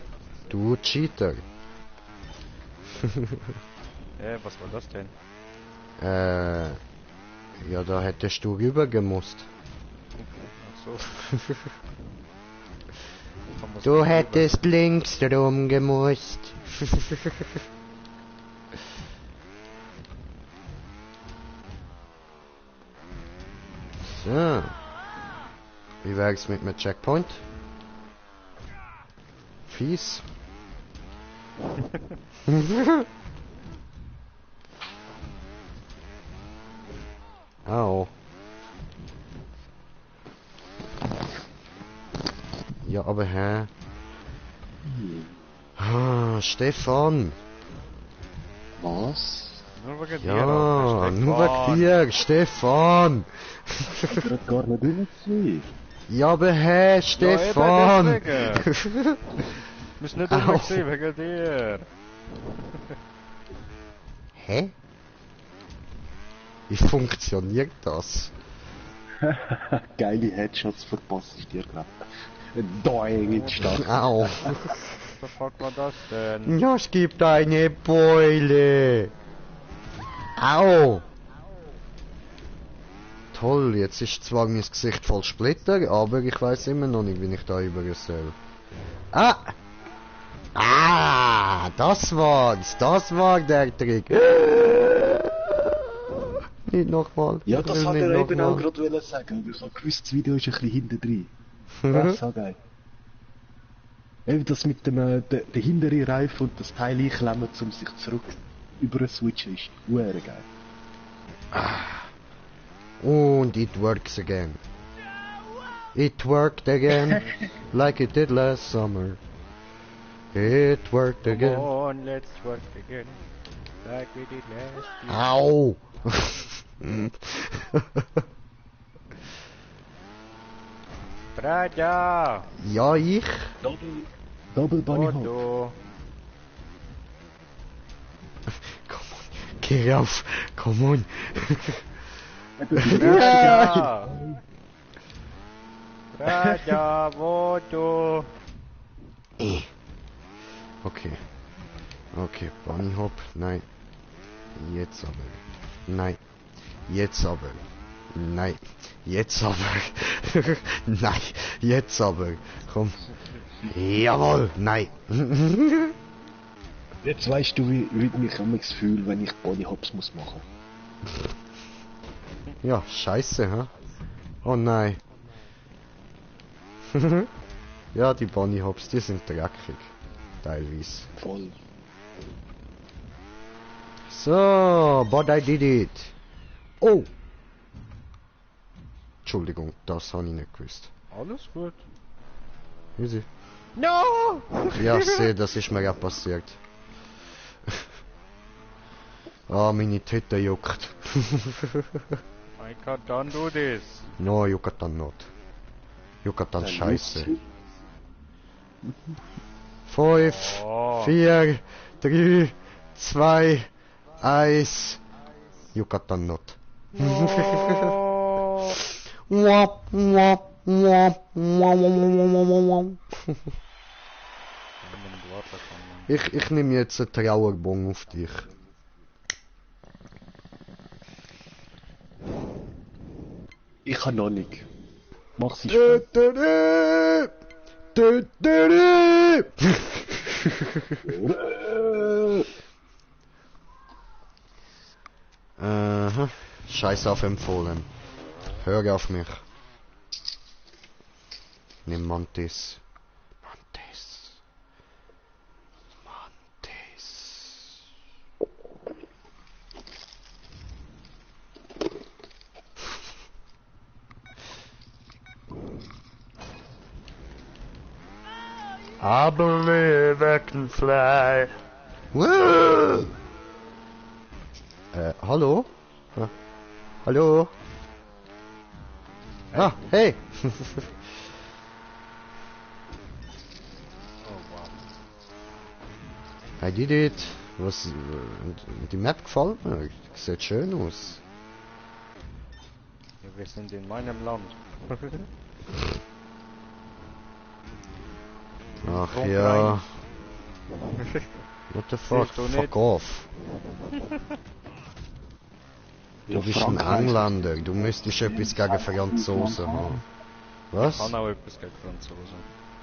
Du Cheater. Was war das denn? Ja, da hättest du rüber gemusst. Ach so. Kann man's Du nicht hättest links rum gemusst. So. Wie wär's mit einem Checkpoint? Fies. Au. Ja, aber hä? Ah, Stefan. Was? Nur wegen dir, Ja, Alter, nur Stefan. wegen dir, Stefan. Ich hab gar nicht umgesehen. Ja, aber hä, Stefan. Ja, eben deswegen. Wir müssen nicht Au. umgesehen, wegen dir. Hä? Wie funktioniert das? Geile Headshots verpasst ich dir gerade. Doing in die Stadt. Au. Was fuck war das denn? Ja, es gibt eine Beule. Au. Toll, jetzt ist zwar mein Gesicht voll Splitter, aber ich weiß immer noch nicht, wie ich da über soll. Ah! Ah, das war der Trick. Nicht nochmal. Ja, Ich das will hat nicht er eben auch nochmal. gerade sagen. Aber ich habe gewusst, das Video ist ein bisschen hinten drin. Das ist so geil. Eben das mit dem der hintere Reifen und das Teil einklemmen, um sich zurück über switchen ist sehr geil. Und it works again. It worked again, like it did last summer. It worked Come again. on, let's work again. Like we did last year. Au! Braja! Ja, ich? Double Bunny Hop. Foto! Komm on, geh rauf, komm on. Braja! Braja, Foto! Okay. Okay, Bunny Hop, nein. Jetzt aber. Nein. Jetzt aber. Nein. Jetzt aber. Nein. Jetzt aber. Komm. Jawohl. Nein. Jetzt weißt du, wie ich mich am fühle, wenn ich Bunny Hops muss machen. Ja, scheiße, hä? Oh nein. Ja, die Bunny Hops, die sind dreckig. Teilweise. Voll. So, but I did it. Oh! Entschuldigung, das habe ich nicht gewusst. Alles gut. Easy. No! Ja, sehe, das ist mir ja passiert. Ah, meine Tüte juckt. I can't do this. No, juckt dann not. Juckt dann scheiße. 5, Oh. 4, 3, 2, 1. Juckt dann not. No. Wap, wap, wap, wap, wap. Ich nehme jetzt einen Trauerbon auf dich. Ich kann noch nicht. Mach sie Dö, spät. dö, dö. Dö, dö, dö. Aha. Scheiß auf empfohlen. Hör auf mich. Nimm Mantis. Mantis. Mantis. I believe I can fly. Woo! Hallo? Hallo? Ah, hey! Oh wow. I did it. Was, die Map gefällt mir. Sieht schön aus. Wir sind in meinem Land. Ach Komm ja. rein. What the fuck? Siehst du Fuck nicht? off. Du Ja, bist ein Frankreich. Engländer. Du müsstest etwas gegen Franzosen haben. Ich Was? kann auch etwas gegen Franzosen.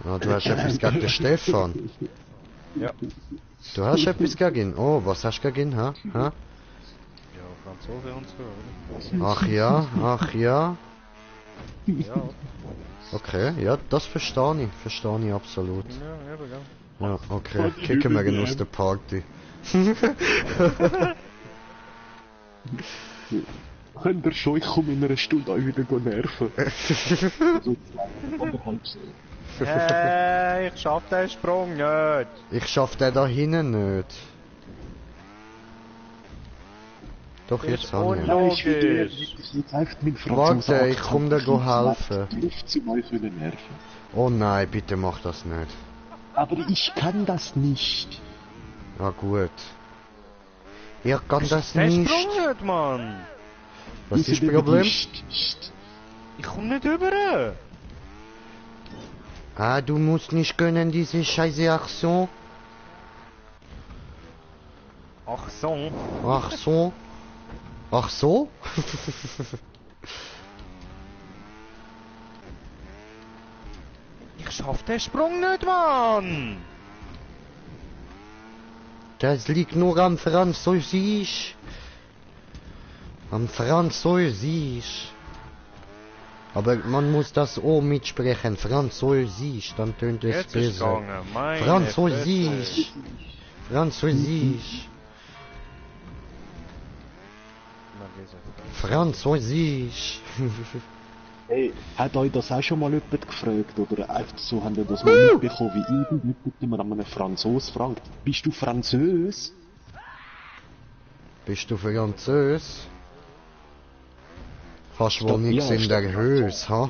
Ah, du hast etwas gegen den Stefan. Ja. Du hast etwas gegen ihn? Oh, was hast du gegen ihn? Hä? Hä? Ja, Franzosen und so, oder? Ach ja, ach ja. Ja, Okay, ja, das verstehe ich absolut. ja, eben, gell. Ja, okay, kicken wir ihn aus der Party. Könnt ihr schon, ich komme in einer Stunde euch wieder nerven. So 2,5 Stunden. Hey, ich schaff den Sprung nicht. Ich schaff den da hinten nicht. Doch, Ist jetzt habe ich ihn. unlogisch. Ich jetzt einfach mit Franzosen Warte, ich komm dir helfen. Luft zu euch wieder nerven. Oh nein, bitte mach das nicht. Aber ich kann das nicht. Ja gut. Ich kann das Der nicht. Sprung nicht, Mann. Was ist das Problem? Ich komm nicht rüber. Ah, du musst nicht können diese scheiße Aktion. Ach so. Ach so. Ach so? Ich schaff den Sprung nicht, Mann. Das liegt nur am Französisch. Am Französisch. Aber man muss das O mitsprechen. Französisch, dann tönt es Jetzt ist besser. gegangen. Meine Französisch. Fresse. Französisch. Na, diese Französisch. Hey, hat euch das auch schon mal jemand gefragt? Oder einfach so, habt ihr das mal mitbekommen, wie irgendjemand immer an einem Franzos fragt? Bist du Französ? Bist du Französ? Hast wohl Stopp, nichts ja, in stopp, der Höse, ha?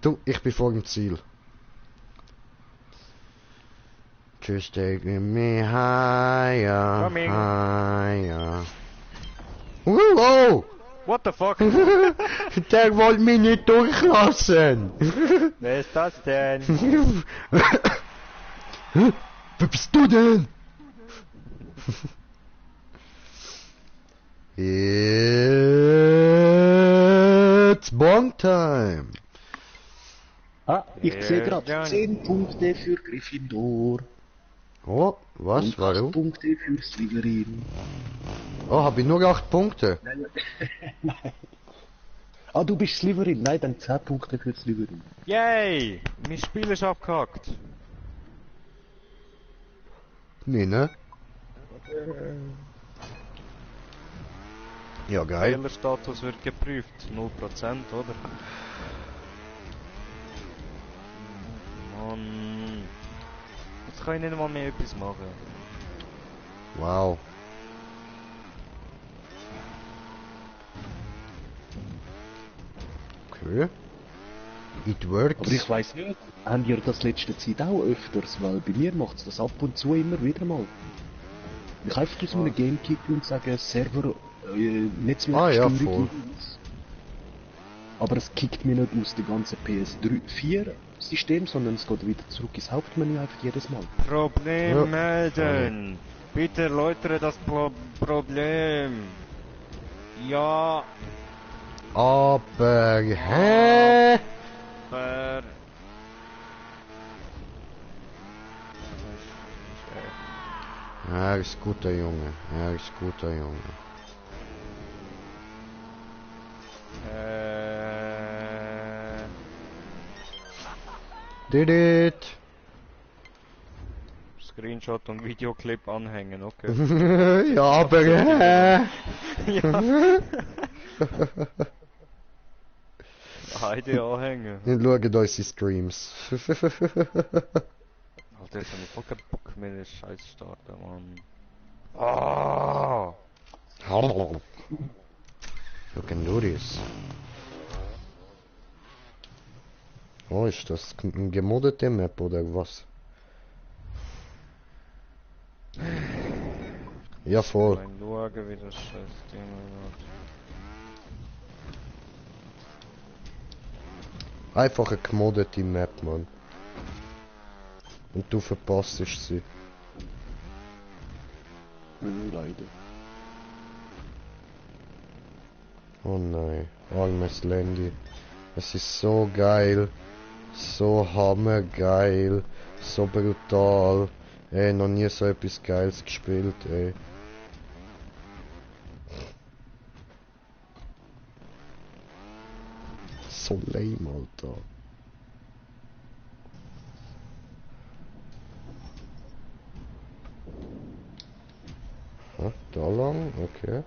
Du, ich bin vor dem Ziel. Just take me higher, Coming. higher. Oh! What the fuck? Der wollte mich nicht durchlassen. Wer ist das denn? Wer bist du denn? It's Bomb Time. Ah, ich sehe Ja, gerade ja. 10 Punkte für Gryffindor. Oh, was? Und 8 Warum? Punkte für Slytherin. Oh, hab ich nur 8 Punkte. Nein. Ah, du bist Slytherin. Nein, dann 10 Punkte für Slytherin. Yay! Mein Spiel ist abgehackt. Nee, ne? Ja, geil. Fehlerstatus wird geprüft. 0%, oder? Mann. Jetzt kann ich nicht mal mehr etwas machen. Wow. Okay. It works. Aber ich weiss nicht, habt ihr das letzte Zeit auch öfters? Weil bei mir macht es das ab und zu immer wieder mal. Ich einfach aus meinem Game kicken und sagen, Server, Netzwerkstörung. Ah, ja, voll. Aber es kickt mir nicht aus dem ganzen PS4 System, sondern es geht wieder zurück ins Hauptmenü einfach jedes Mal. Problem Ja. melden. Bitte erläutere das Problem. Ja, Aber, hä? aber... Er ist guter Junge. Er ist guter Junge. Did it? Screenshot und Videoclip anhängen, okay. Ja, aber, hä? Heide anhängen. Nicht schauen unsere Streams. Alter, jetzt hab ich voll keinen Bock mehr, den Scheiß starten, Mann. Ah! You can do this. Oh, ist das eine gemoddete Map oder was? Ja, voll. Mal schauen, wie das Scheiß Ding wird. Einfach eine gemoddete Map, Mann. Und du verpasst sie. Leider. Oh nein, armes Landy. Es ist so geil. So hammergeil. So brutal. Ey, noch nie so etwas Geiles gespielt, ey. So lame, Alter. Da lang? Okay.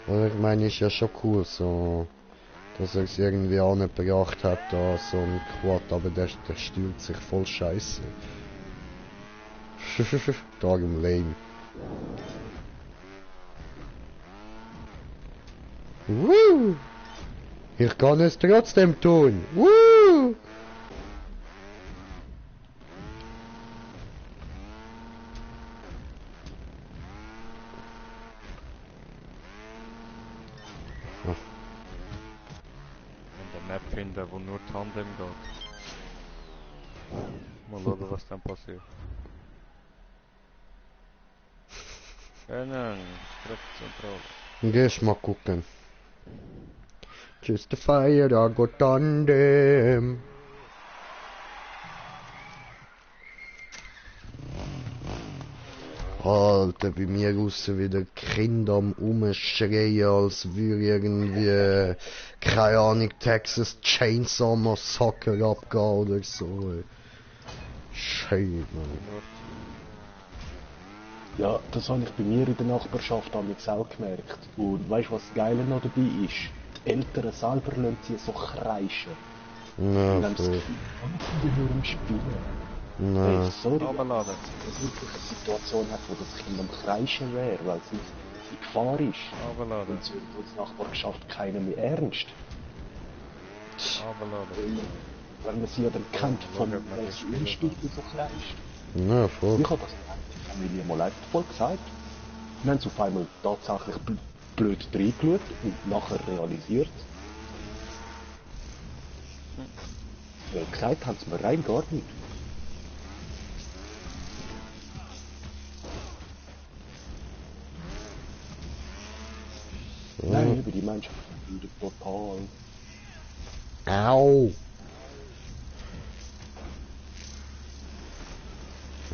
Und ich meine, ist ja schon cool, so, dass er es irgendwie angebracht hat, da so ein Quad, aber der stört sich voll scheiße. Darum lame. Woo! Ich kann es trotzdem tun. Woo! Eine Map finden, wo nur Tandem geht. Mal schauen, was dann passiert. Kennen, Zentrale. Gehst mal gucken. Just a fire, I got tandem. Alter, bei mir draussen wieder Kinder am Umschreien, als würde irgendwie, keine Ahnung, Texas Chainsaw Massacre abgehen oder so. Ey. Schön, Mann. Ja, das habe ich bei mir in der Nachbarschaft auch gemerkt. Und weißt du, was das Geile noch dabei ist? Die Eltern selber lassen sie so kreischen. Na, Und dann das voll. Gefühl, die hören spielen. Na, Hey, sorry, wenn Runterladen. es wirklich eine Situation hat, wo das Kind am Kreischen wäre, weil es nicht in Gefahr ist. Runterladen. Und so wird die Nachbarschaft keiner mehr ernst. Runterladen. Weil man sie ja dann kennt von Schauen, ob man das spielen Unstücke so kreischt. na, voll. Ich habe das der Familie mal einfach voll gesagt. Wir haben es auf einmal tatsächlich blöd reingeschaut und nachher realisiert. Weil gesagt haben sie mir rein gar nicht. So. Nein, über die Mannschaft sind total. Au!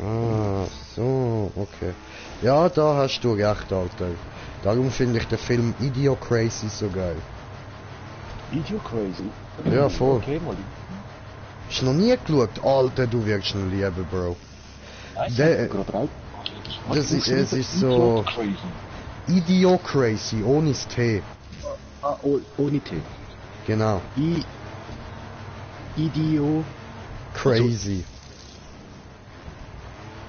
Ah, so, okay. Ja, da hast du recht, Alter. Darum finde ich den Film Idiocrazy so geil. Video crazy. Ja, voll. Okay, mal. Hast du noch nie geschaut? Alter, du wirst ihn lieben, Bro. Der- gerade rein. das ist- es ist so- Crazy. Idiocrazy, ohne das T. Ah, ohne T. Genau. Idio. Crazy.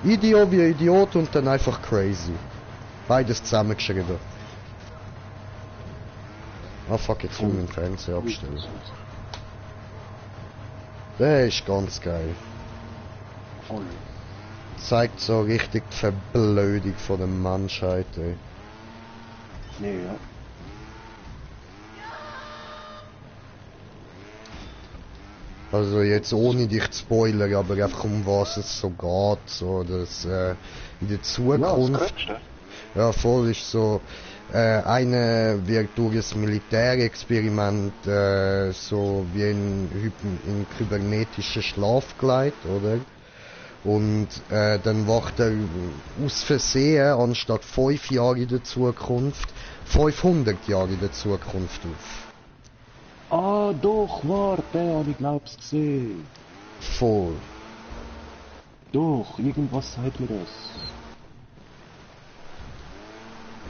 Idio wie Idiot und dann einfach crazy. Beides zusammengeschrieben. Ah fuck, jetzt muss ich den Fernseher abstellen. Der ist ganz geil. Voll. Zeigt so richtig die Verblödung von der Menschheit, ey. Nee, ja. Also jetzt ohne dich zu spoilern, aber einfach um was es so geht, so dass in der Zukunft, ja voll ist so, einer wird durch ein Militärexperiment so wie in kybernetischen Schlaf gelegt, oder? Und dann wacht er aus Versehen, anstatt 5 Jahre in der Zukunft, 500 Jahre in der Zukunft auf. Ah, doch, warte, habe ich glaub's gesehen. Voll. Doch, irgendwas sagt mir das.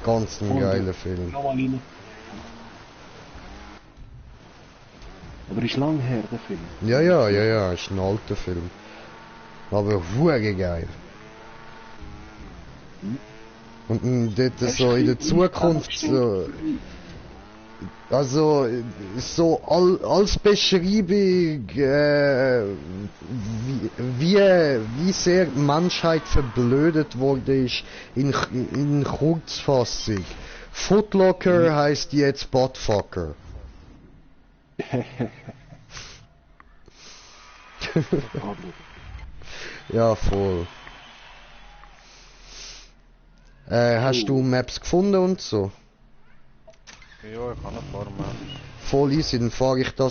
Ganz ein Voll. geiler Film. Nochmal rein. Aber ist lang her, der Film. Ja, ist ein alter Film. Aber hure geil. Und dort so in der Zukunft so, also so als Beschreibung, wie sehr die Menschheit verblödet wurde ist in Kurzfassung Footlocker heißt jetzt Buttfucker. Ja, voll. Hast du Maps gefunden und so? Ja, ich habe ein paar mehr. Voll easy, dann fahre ich fahre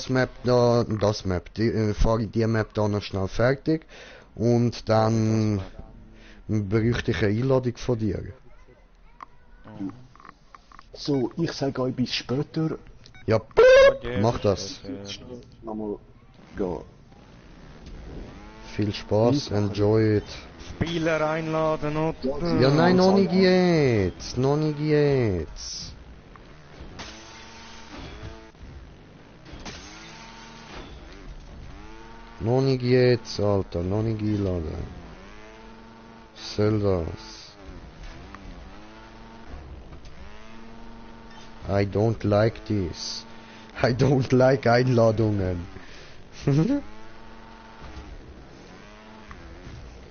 ich die Map da noch schnell fertig und dann bräuchte ich eine Einladung von dir. So, ich sage euch bis später. Ja, Okay, mach das. Schnell nochmal gehen. Viel Spaß, enjoy it. Spieler einladen, oder? Ja, nein, noch nicht jetzt, noch nicht jetzt. Noch nicht jetzt, Alter, noch nicht einladen. Was soll das? I don't like this. I don't like Einladungen.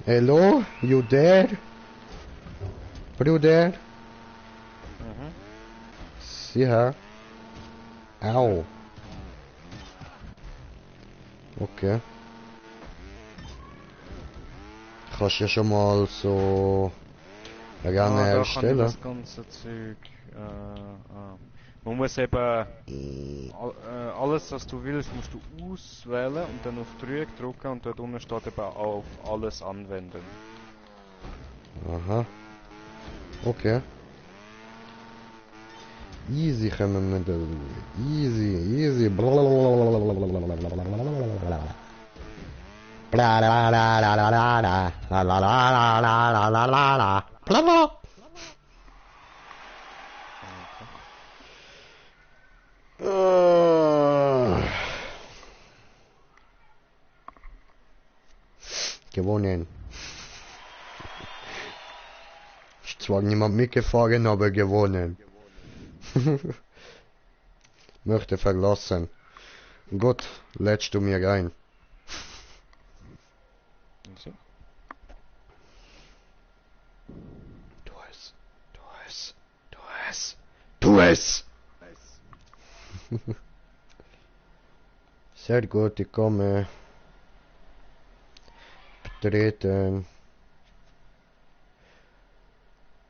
Hello? You there? Bruder? Mhm. See her? Au. Okay. Kannst ja schon mal so Rennen Da kann ich erstellen. das ganze Zeug. Man muss eben alles, was du willst, musst du auswählen und dann auf Dreieck drücken und dort unten steht eben auf alles anwenden. Aha. Okay. Easy können wir da. Easy, easy. Gewonnen. Ist zwar niemand mitgefahren, aber gewonnen. Möchte verlassen. Gut, lädst du mir rein. So. Tu es. Tu es. Tu es. Tu es! Sehr gut, ich komme. Betreten.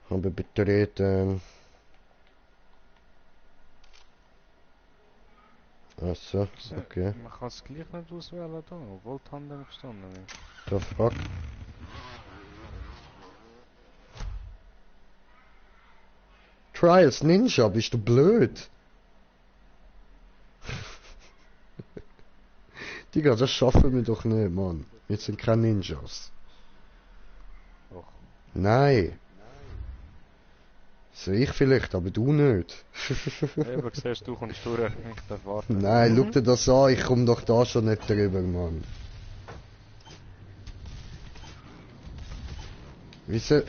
Habe betreten. Achso, okay. Man kann es gleich nicht auswählen da, obwohl die Hand nicht gestanden ist. The fuck? Trials Ninja, bist du blöd? Digga, das schaffen wir doch nicht, Mann. Wir sind keine Ninjas. Doch. Nein. So ich vielleicht, aber du nicht. Eben, siehst du, kommst durch, ich darf warten. Nein, schau dir das an, ich komm doch da schon nicht drüber, Mann. Wieso?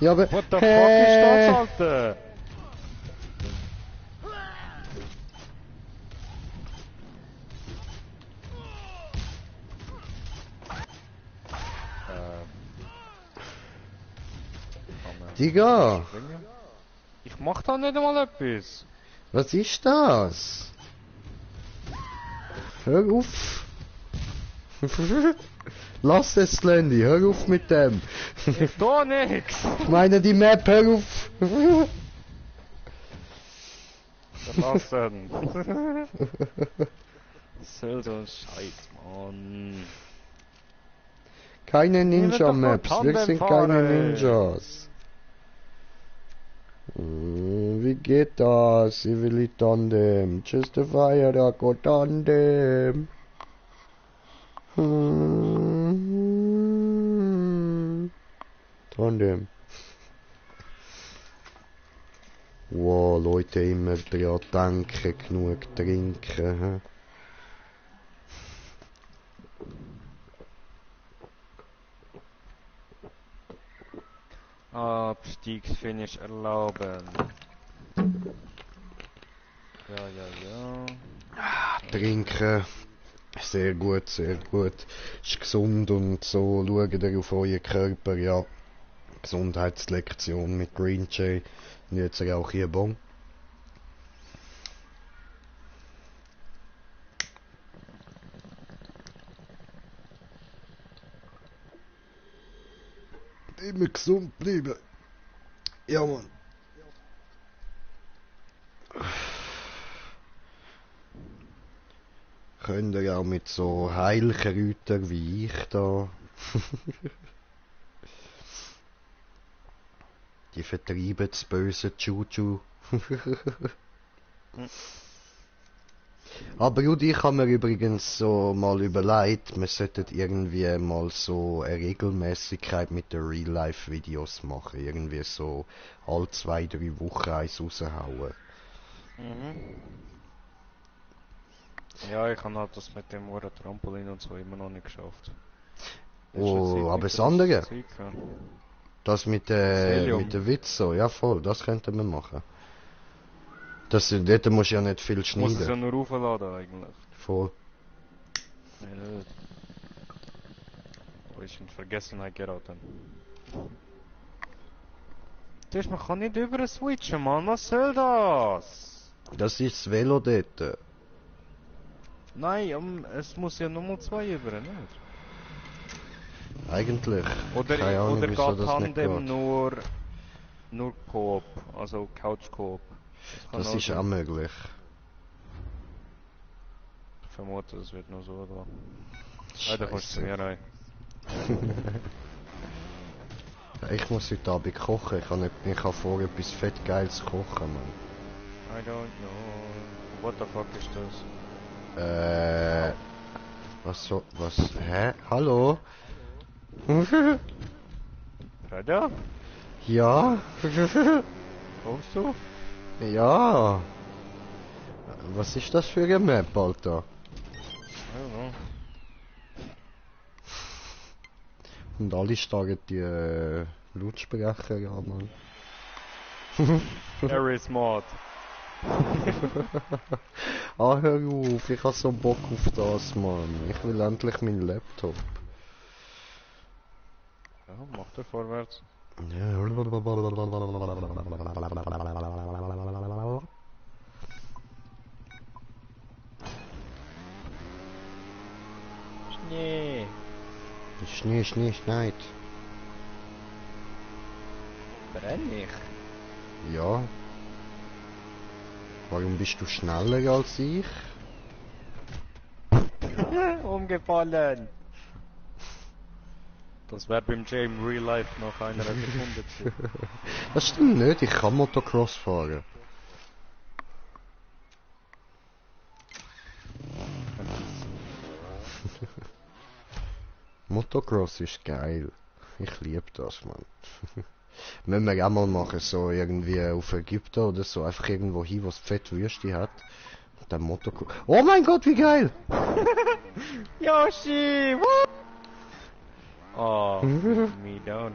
Ja, aber... What the fuck ist das, Alter? Digga, Ich mach da nicht einmal etwas. was ist das? Hör auf. Lass es, Slendy, hör auf mit dem. Ich tu nix. Ich meine die Map, hör auf. Verlassen. Was soll so ein Scheiß, Mann. Keine will doch nur Ninja-Maps, wir Tandem sind fahren, keine ey. Ninjas. Wie geht das? Ich will die Tandem. Just a fire, da go Tandem. Tandem. Wow, Leute, immer dran denken, genug trinken. Hä? Abstiegsfinish erlauben. Ja. Trinken. Sehr gut, sehr gut. Ist gesund und so. Schaut ihr auf euren Körper, ja. Gesundheitslektion mit Green Jay. Und jetzt rauche ich einen Bon. Immer gesund bleiben. Ja, Mann. Könnt ihr auch mit so Heilkräutern wie ich da. Die vertreiben das böse Juju. Aber gut, ich habe mir übrigens so mal überlegt, wir sollten irgendwie mal so eine Regelmäßigkeit mit den Real-Life-Videos machen. Irgendwie so alle 2-3 Wochen eins raushauen. Mhm. Ja, ich habe halt das mit dem Uhren Trampolin und so immer noch nicht geschafft. Oh, aber das andere, das mit Helium. den Witz so, ja voll, das könnten wir machen. Dort musst du ja nicht viel Ich muss es ja schneiden. nur aufladen eigentlich. Voll. Ja, wo ich in Vergessenheit geraten. Das man kann nicht über switchen, Mann. Was soll das? Das ist das Velo dort. Nein, es muss ja nur 2 über, nicht? Eigentlich. Oder, Keine Ahnung, oder wieso geht das nicht Tandem geht. nur Coop, also Couch Coop? kann Das ist sein. auch möglich. Ich vermute, es wird nur so da. Ah, da kommst du zu Scheiße. mir rein. Ich muss heute Abend kochen. Ich habe vor, etwas fett Geiles zu kochen, Mann. I don't know. What the fuck ist das? Was? Hä? Hallo? Freda? Ja? Kommst du? Ja? Was ist das für eine Map, Alter? I don't know. Und alle starren die Lautsprecher an, Mann. Very smart. Ah, hör auf, ich hab so Bock auf das, Mann. Ich will endlich meinen Laptop. Ja, mach dir vorwärts. Schnee. Schnee, schneit. Brenn ich? Ja. Warum bist du schneller als ich? Umgefallen. Das wäre beim Jay im Real Life nach einer Sekunde gewesen. Das stimmt nicht, ich kann Motocross fahren. Motocross ist geil. Ich liebe das, Mann. Müssen wir auch mal machen, so irgendwie auf Ägypten oder so, einfach irgendwo hin, wo es fett Wüste hat. Und dann Motocross. Oh mein Gott, wie geil! Yoshi! What? Oh, me down.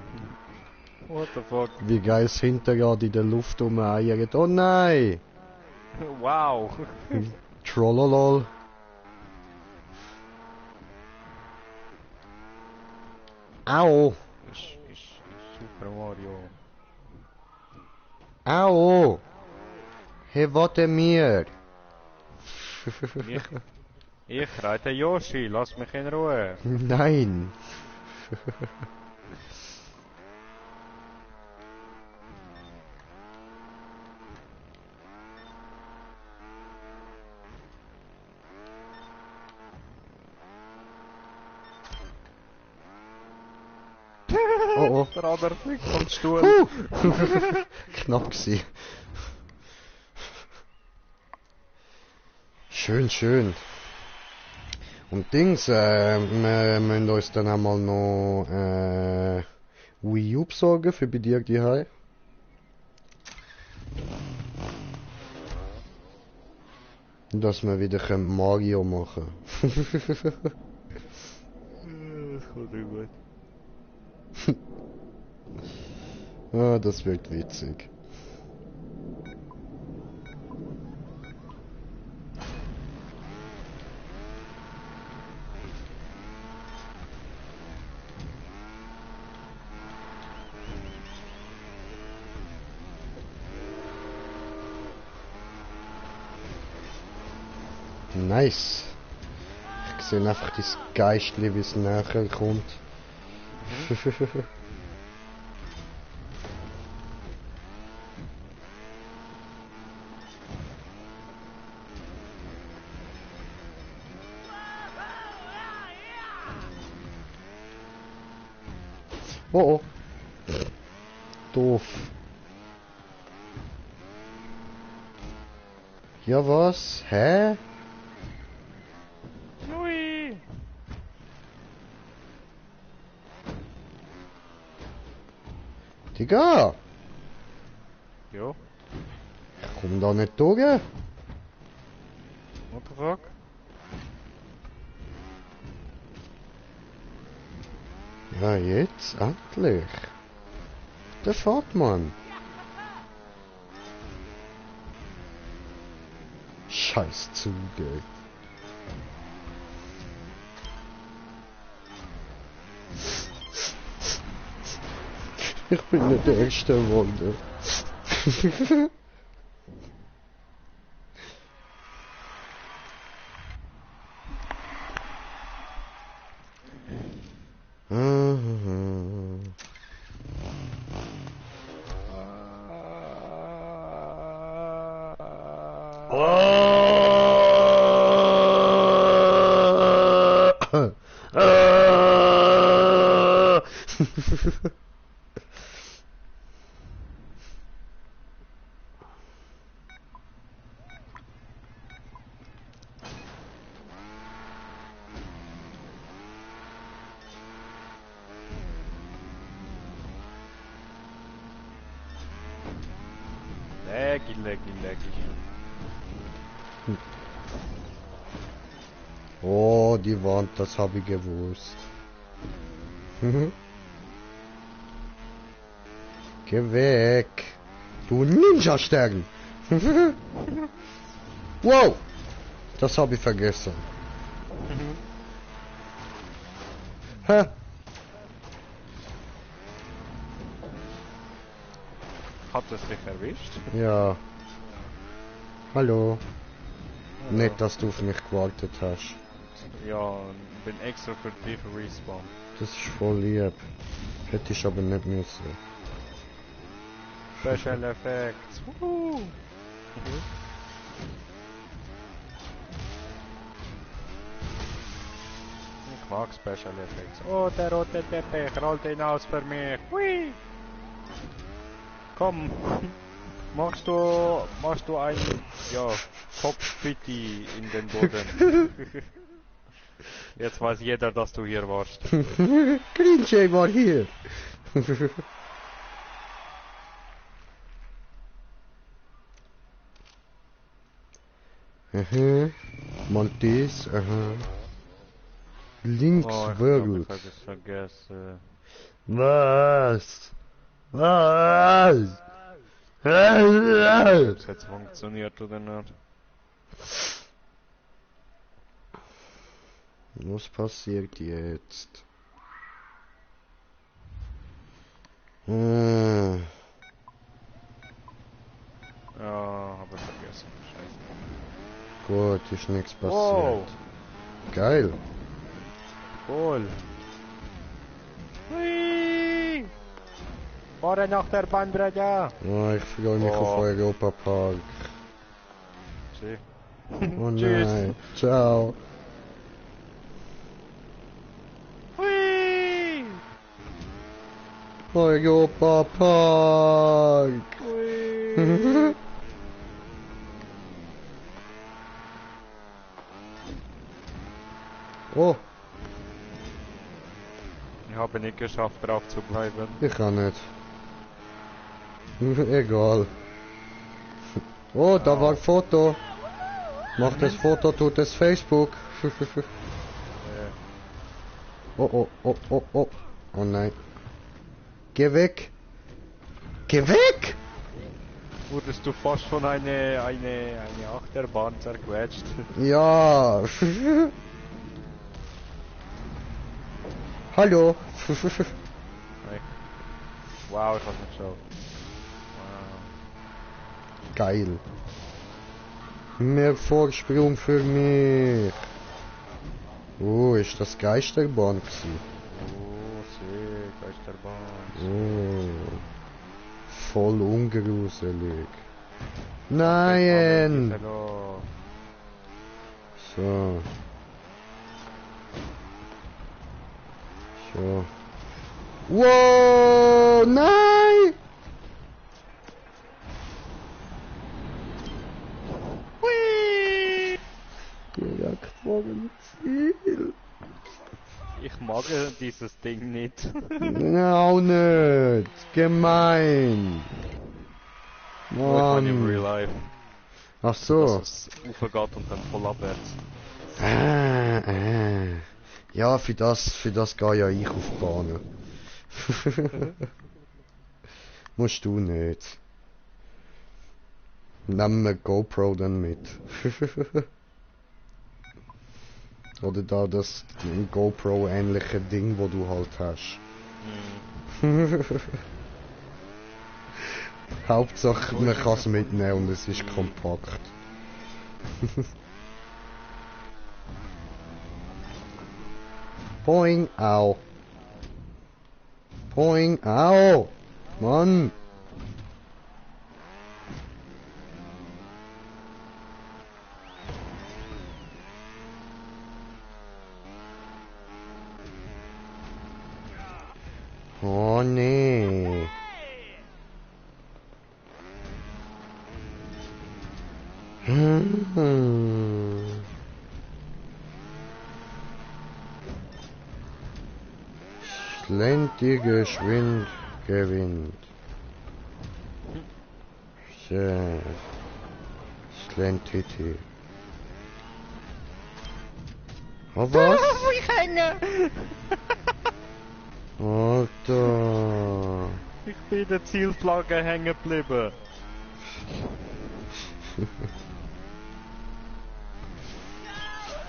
What the fuck? Wie geil das Hinterrad in der Luft umeiert. Oh nein! Wow! Trollolol. Au! ist Super Mario. Au! Hey, warte mir! Ich reite Yoshi, lass mich in Ruhe. Nein! Oh oh. Der andere fliegt vom Stuhl. Knapp gsi. Schön, schön. Und Dings, wir müssen uns dann einmal noch Wii U besorgen für bei dir die Hause. Dass wir wieder Mario machen können. Das kommt nicht gut. Ah, das wird witzig. Nice. Ich sehe einfach das Geistli, wie es näher kommt. Oh oh. Doof. Ja was? Hä? Ui. Digga! Jo, Ich komm da nicht durch. what the fuck? Ja, jetzt endlich. Der fährt man. Scheiß Zuge. Ich bin nicht der Erste geworden. Laggy. Oh, die Wand, das habe ich gewusst. Geh weg. Du Ninja-Stern. Wow. Das habe ich vergessen. Hä? Hat es dich erwischt? Ja. Hallo. Ja. Nicht, dass du auf mich gewartet hast. Ja, bin extra für dich respawn. Das ist voll lieb. Hätte ich aber nicht müssen. Special Effects. Wuhu. Ich mag Special Effects. Oh, der rote Teppich rollt hinaus für mich. Hui. Komm. Machst du ein, ja, Kopfpitti in den Boden. Jetzt weiß jeder, dass du hier warst. Green Jay war hier. Aha. Maltese, aha. Links Oh, ich World. hab es vergessen. Was? Was? Ob es jetzt funktioniert oder nicht. Was passiert jetzt? Hm. Ja, hab ich vergessen. Scheiße. Gut, ist nichts passiert. Wow, Geil. cool. Hui. Fahre nach der Bahnbrücke. Oh, ich freue mich auf Oh. Europa Park. Tschüss. Oh Tschüss. nein. Ciao. Hui. Europa Park. Hui. Oh, Ich habe nicht geschafft, drauf zu bleiben. ich kann nicht. Egal. Oh, da war ein Foto. Mach das Foto, tut es Facebook. Oh, oh, oh, oh, oh. Oh nein. Geh weg. Geh weg! Wurdest du fast von eine Achterbahn zerquetscht? Ja. Hallo. Hey. Wow, ich hab's nicht geschafft. Wow. Geil. Mehr Vorsprung für mich. Oh, ist das Geisterbahn gewesen? Oh, sick, Geisterbahn. Oh, voll ungruselig. Okay, Nein! Hello. So. So. Wow, nein! Direkt vor dem Ziel. Ich mag dieses Ding nicht. Auch nicht. Gemein. Ich meine im Mann. Real Life, Ach so. dass es raufgeht und dann voll abwärts. Ja, für das gehe ja ich auf die Bahn. Musst du nicht. Nehmen wir GoPro dann mit. Oder da das GoPro-ähnliche Ding, wo du halt hast. Hauptsache, man kann es mitnehmen und es ist kompakt. Boing, au. Boing, au. Mann. Oh nee. Schlentig geschwind gewinnt. Sehr. Schlentiti. Oh was? Ich hänge! Alter. Ich bin in der Zielflagge hängen geblieben.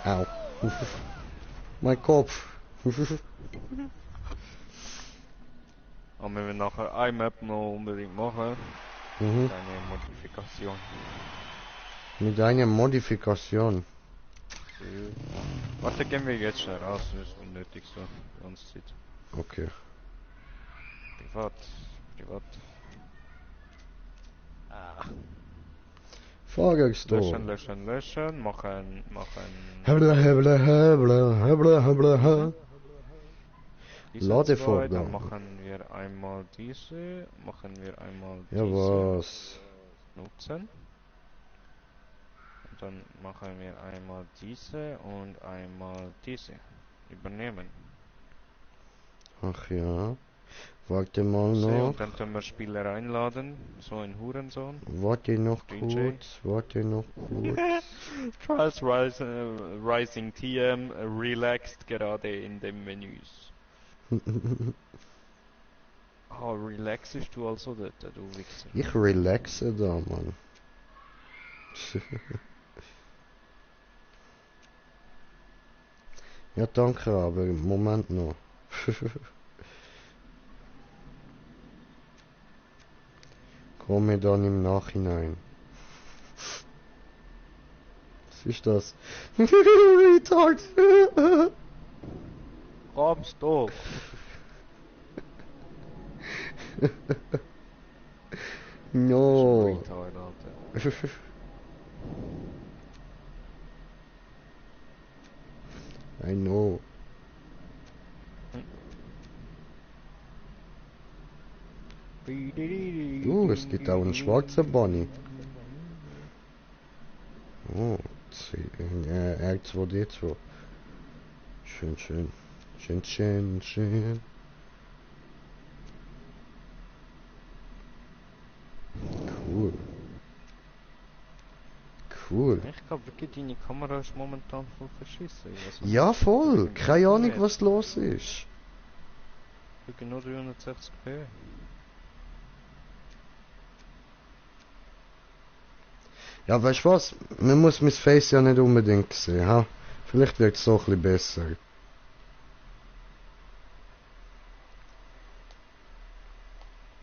Au. Mein Kopf. Aber wir nachher eine Map noch unbedingt machen. Mhm. Eine Modifikation. Mit einer Modifikation. Warte, gehen wir jetzt schnell raus, das ist unnötig so, die ganze Zeit. Okay. Privat. Ah. Fahrgasttor. Löschen, machen. Hebla. Diese Ladevorgang. zwei, dann machen wir einmal diese, Ja was? nutzen. Und dann machen wir einmal diese und einmal diese. Übernehmen. Ach ja. Warte mal So, noch. und dann können wir Spieler einladen, so ein Hurensohn. Warte noch DJ. kurz. Trials Rising TM relaxed gerade in den Menüs. Oh, relaxest du also dort, du Wichser? Ich relaxe da, Mann. Ja, danke, aber Moment noch. Komme dann im Nachhinein. Was ist das? Retard! Kommst doch! No! Retard, Alter. I know. Es gibt auch einen schwarzen Bunny. Oh, R2D2. Schön. Cool. Ich glaube wirklich, deine Kamera ist momentan voll verschissen. Ja, voll. Keine Ahnung, was los ist. Wirklich nur 360p. Ja, weißt du was? Man muss mein Face ja nicht unbedingt sehen, ha? Vielleicht wird es so ein bisschen besser.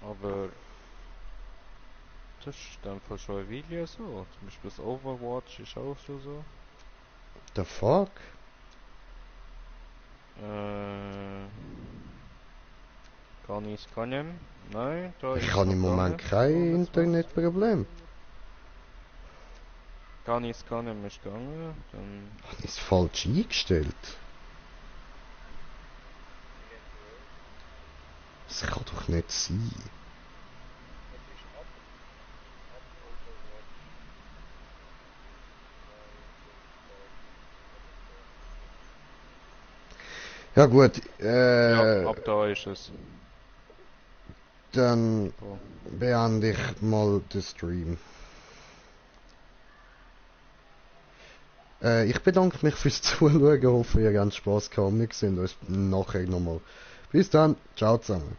Aber das ist dann von schon eine Weile so. Zum Beispiel das Overwatch ist auch schon so. The fuck? Kann ich? Nein, da Ich ist habe noch im Moment gegangen. kein Alles Internetproblem. Kann ich ist gegangen. Dann Habe ich es falsch eingestellt? Das kann doch nicht sein. Ja gut, ja, ab da ist es. dann So. beende ich mal den Stream. Ich bedanke mich fürs Zuschauen, hoffe ihr habt Spaß gehabt. Wir sehen uns nachher nochmal. Bis dann, ciao zusammen.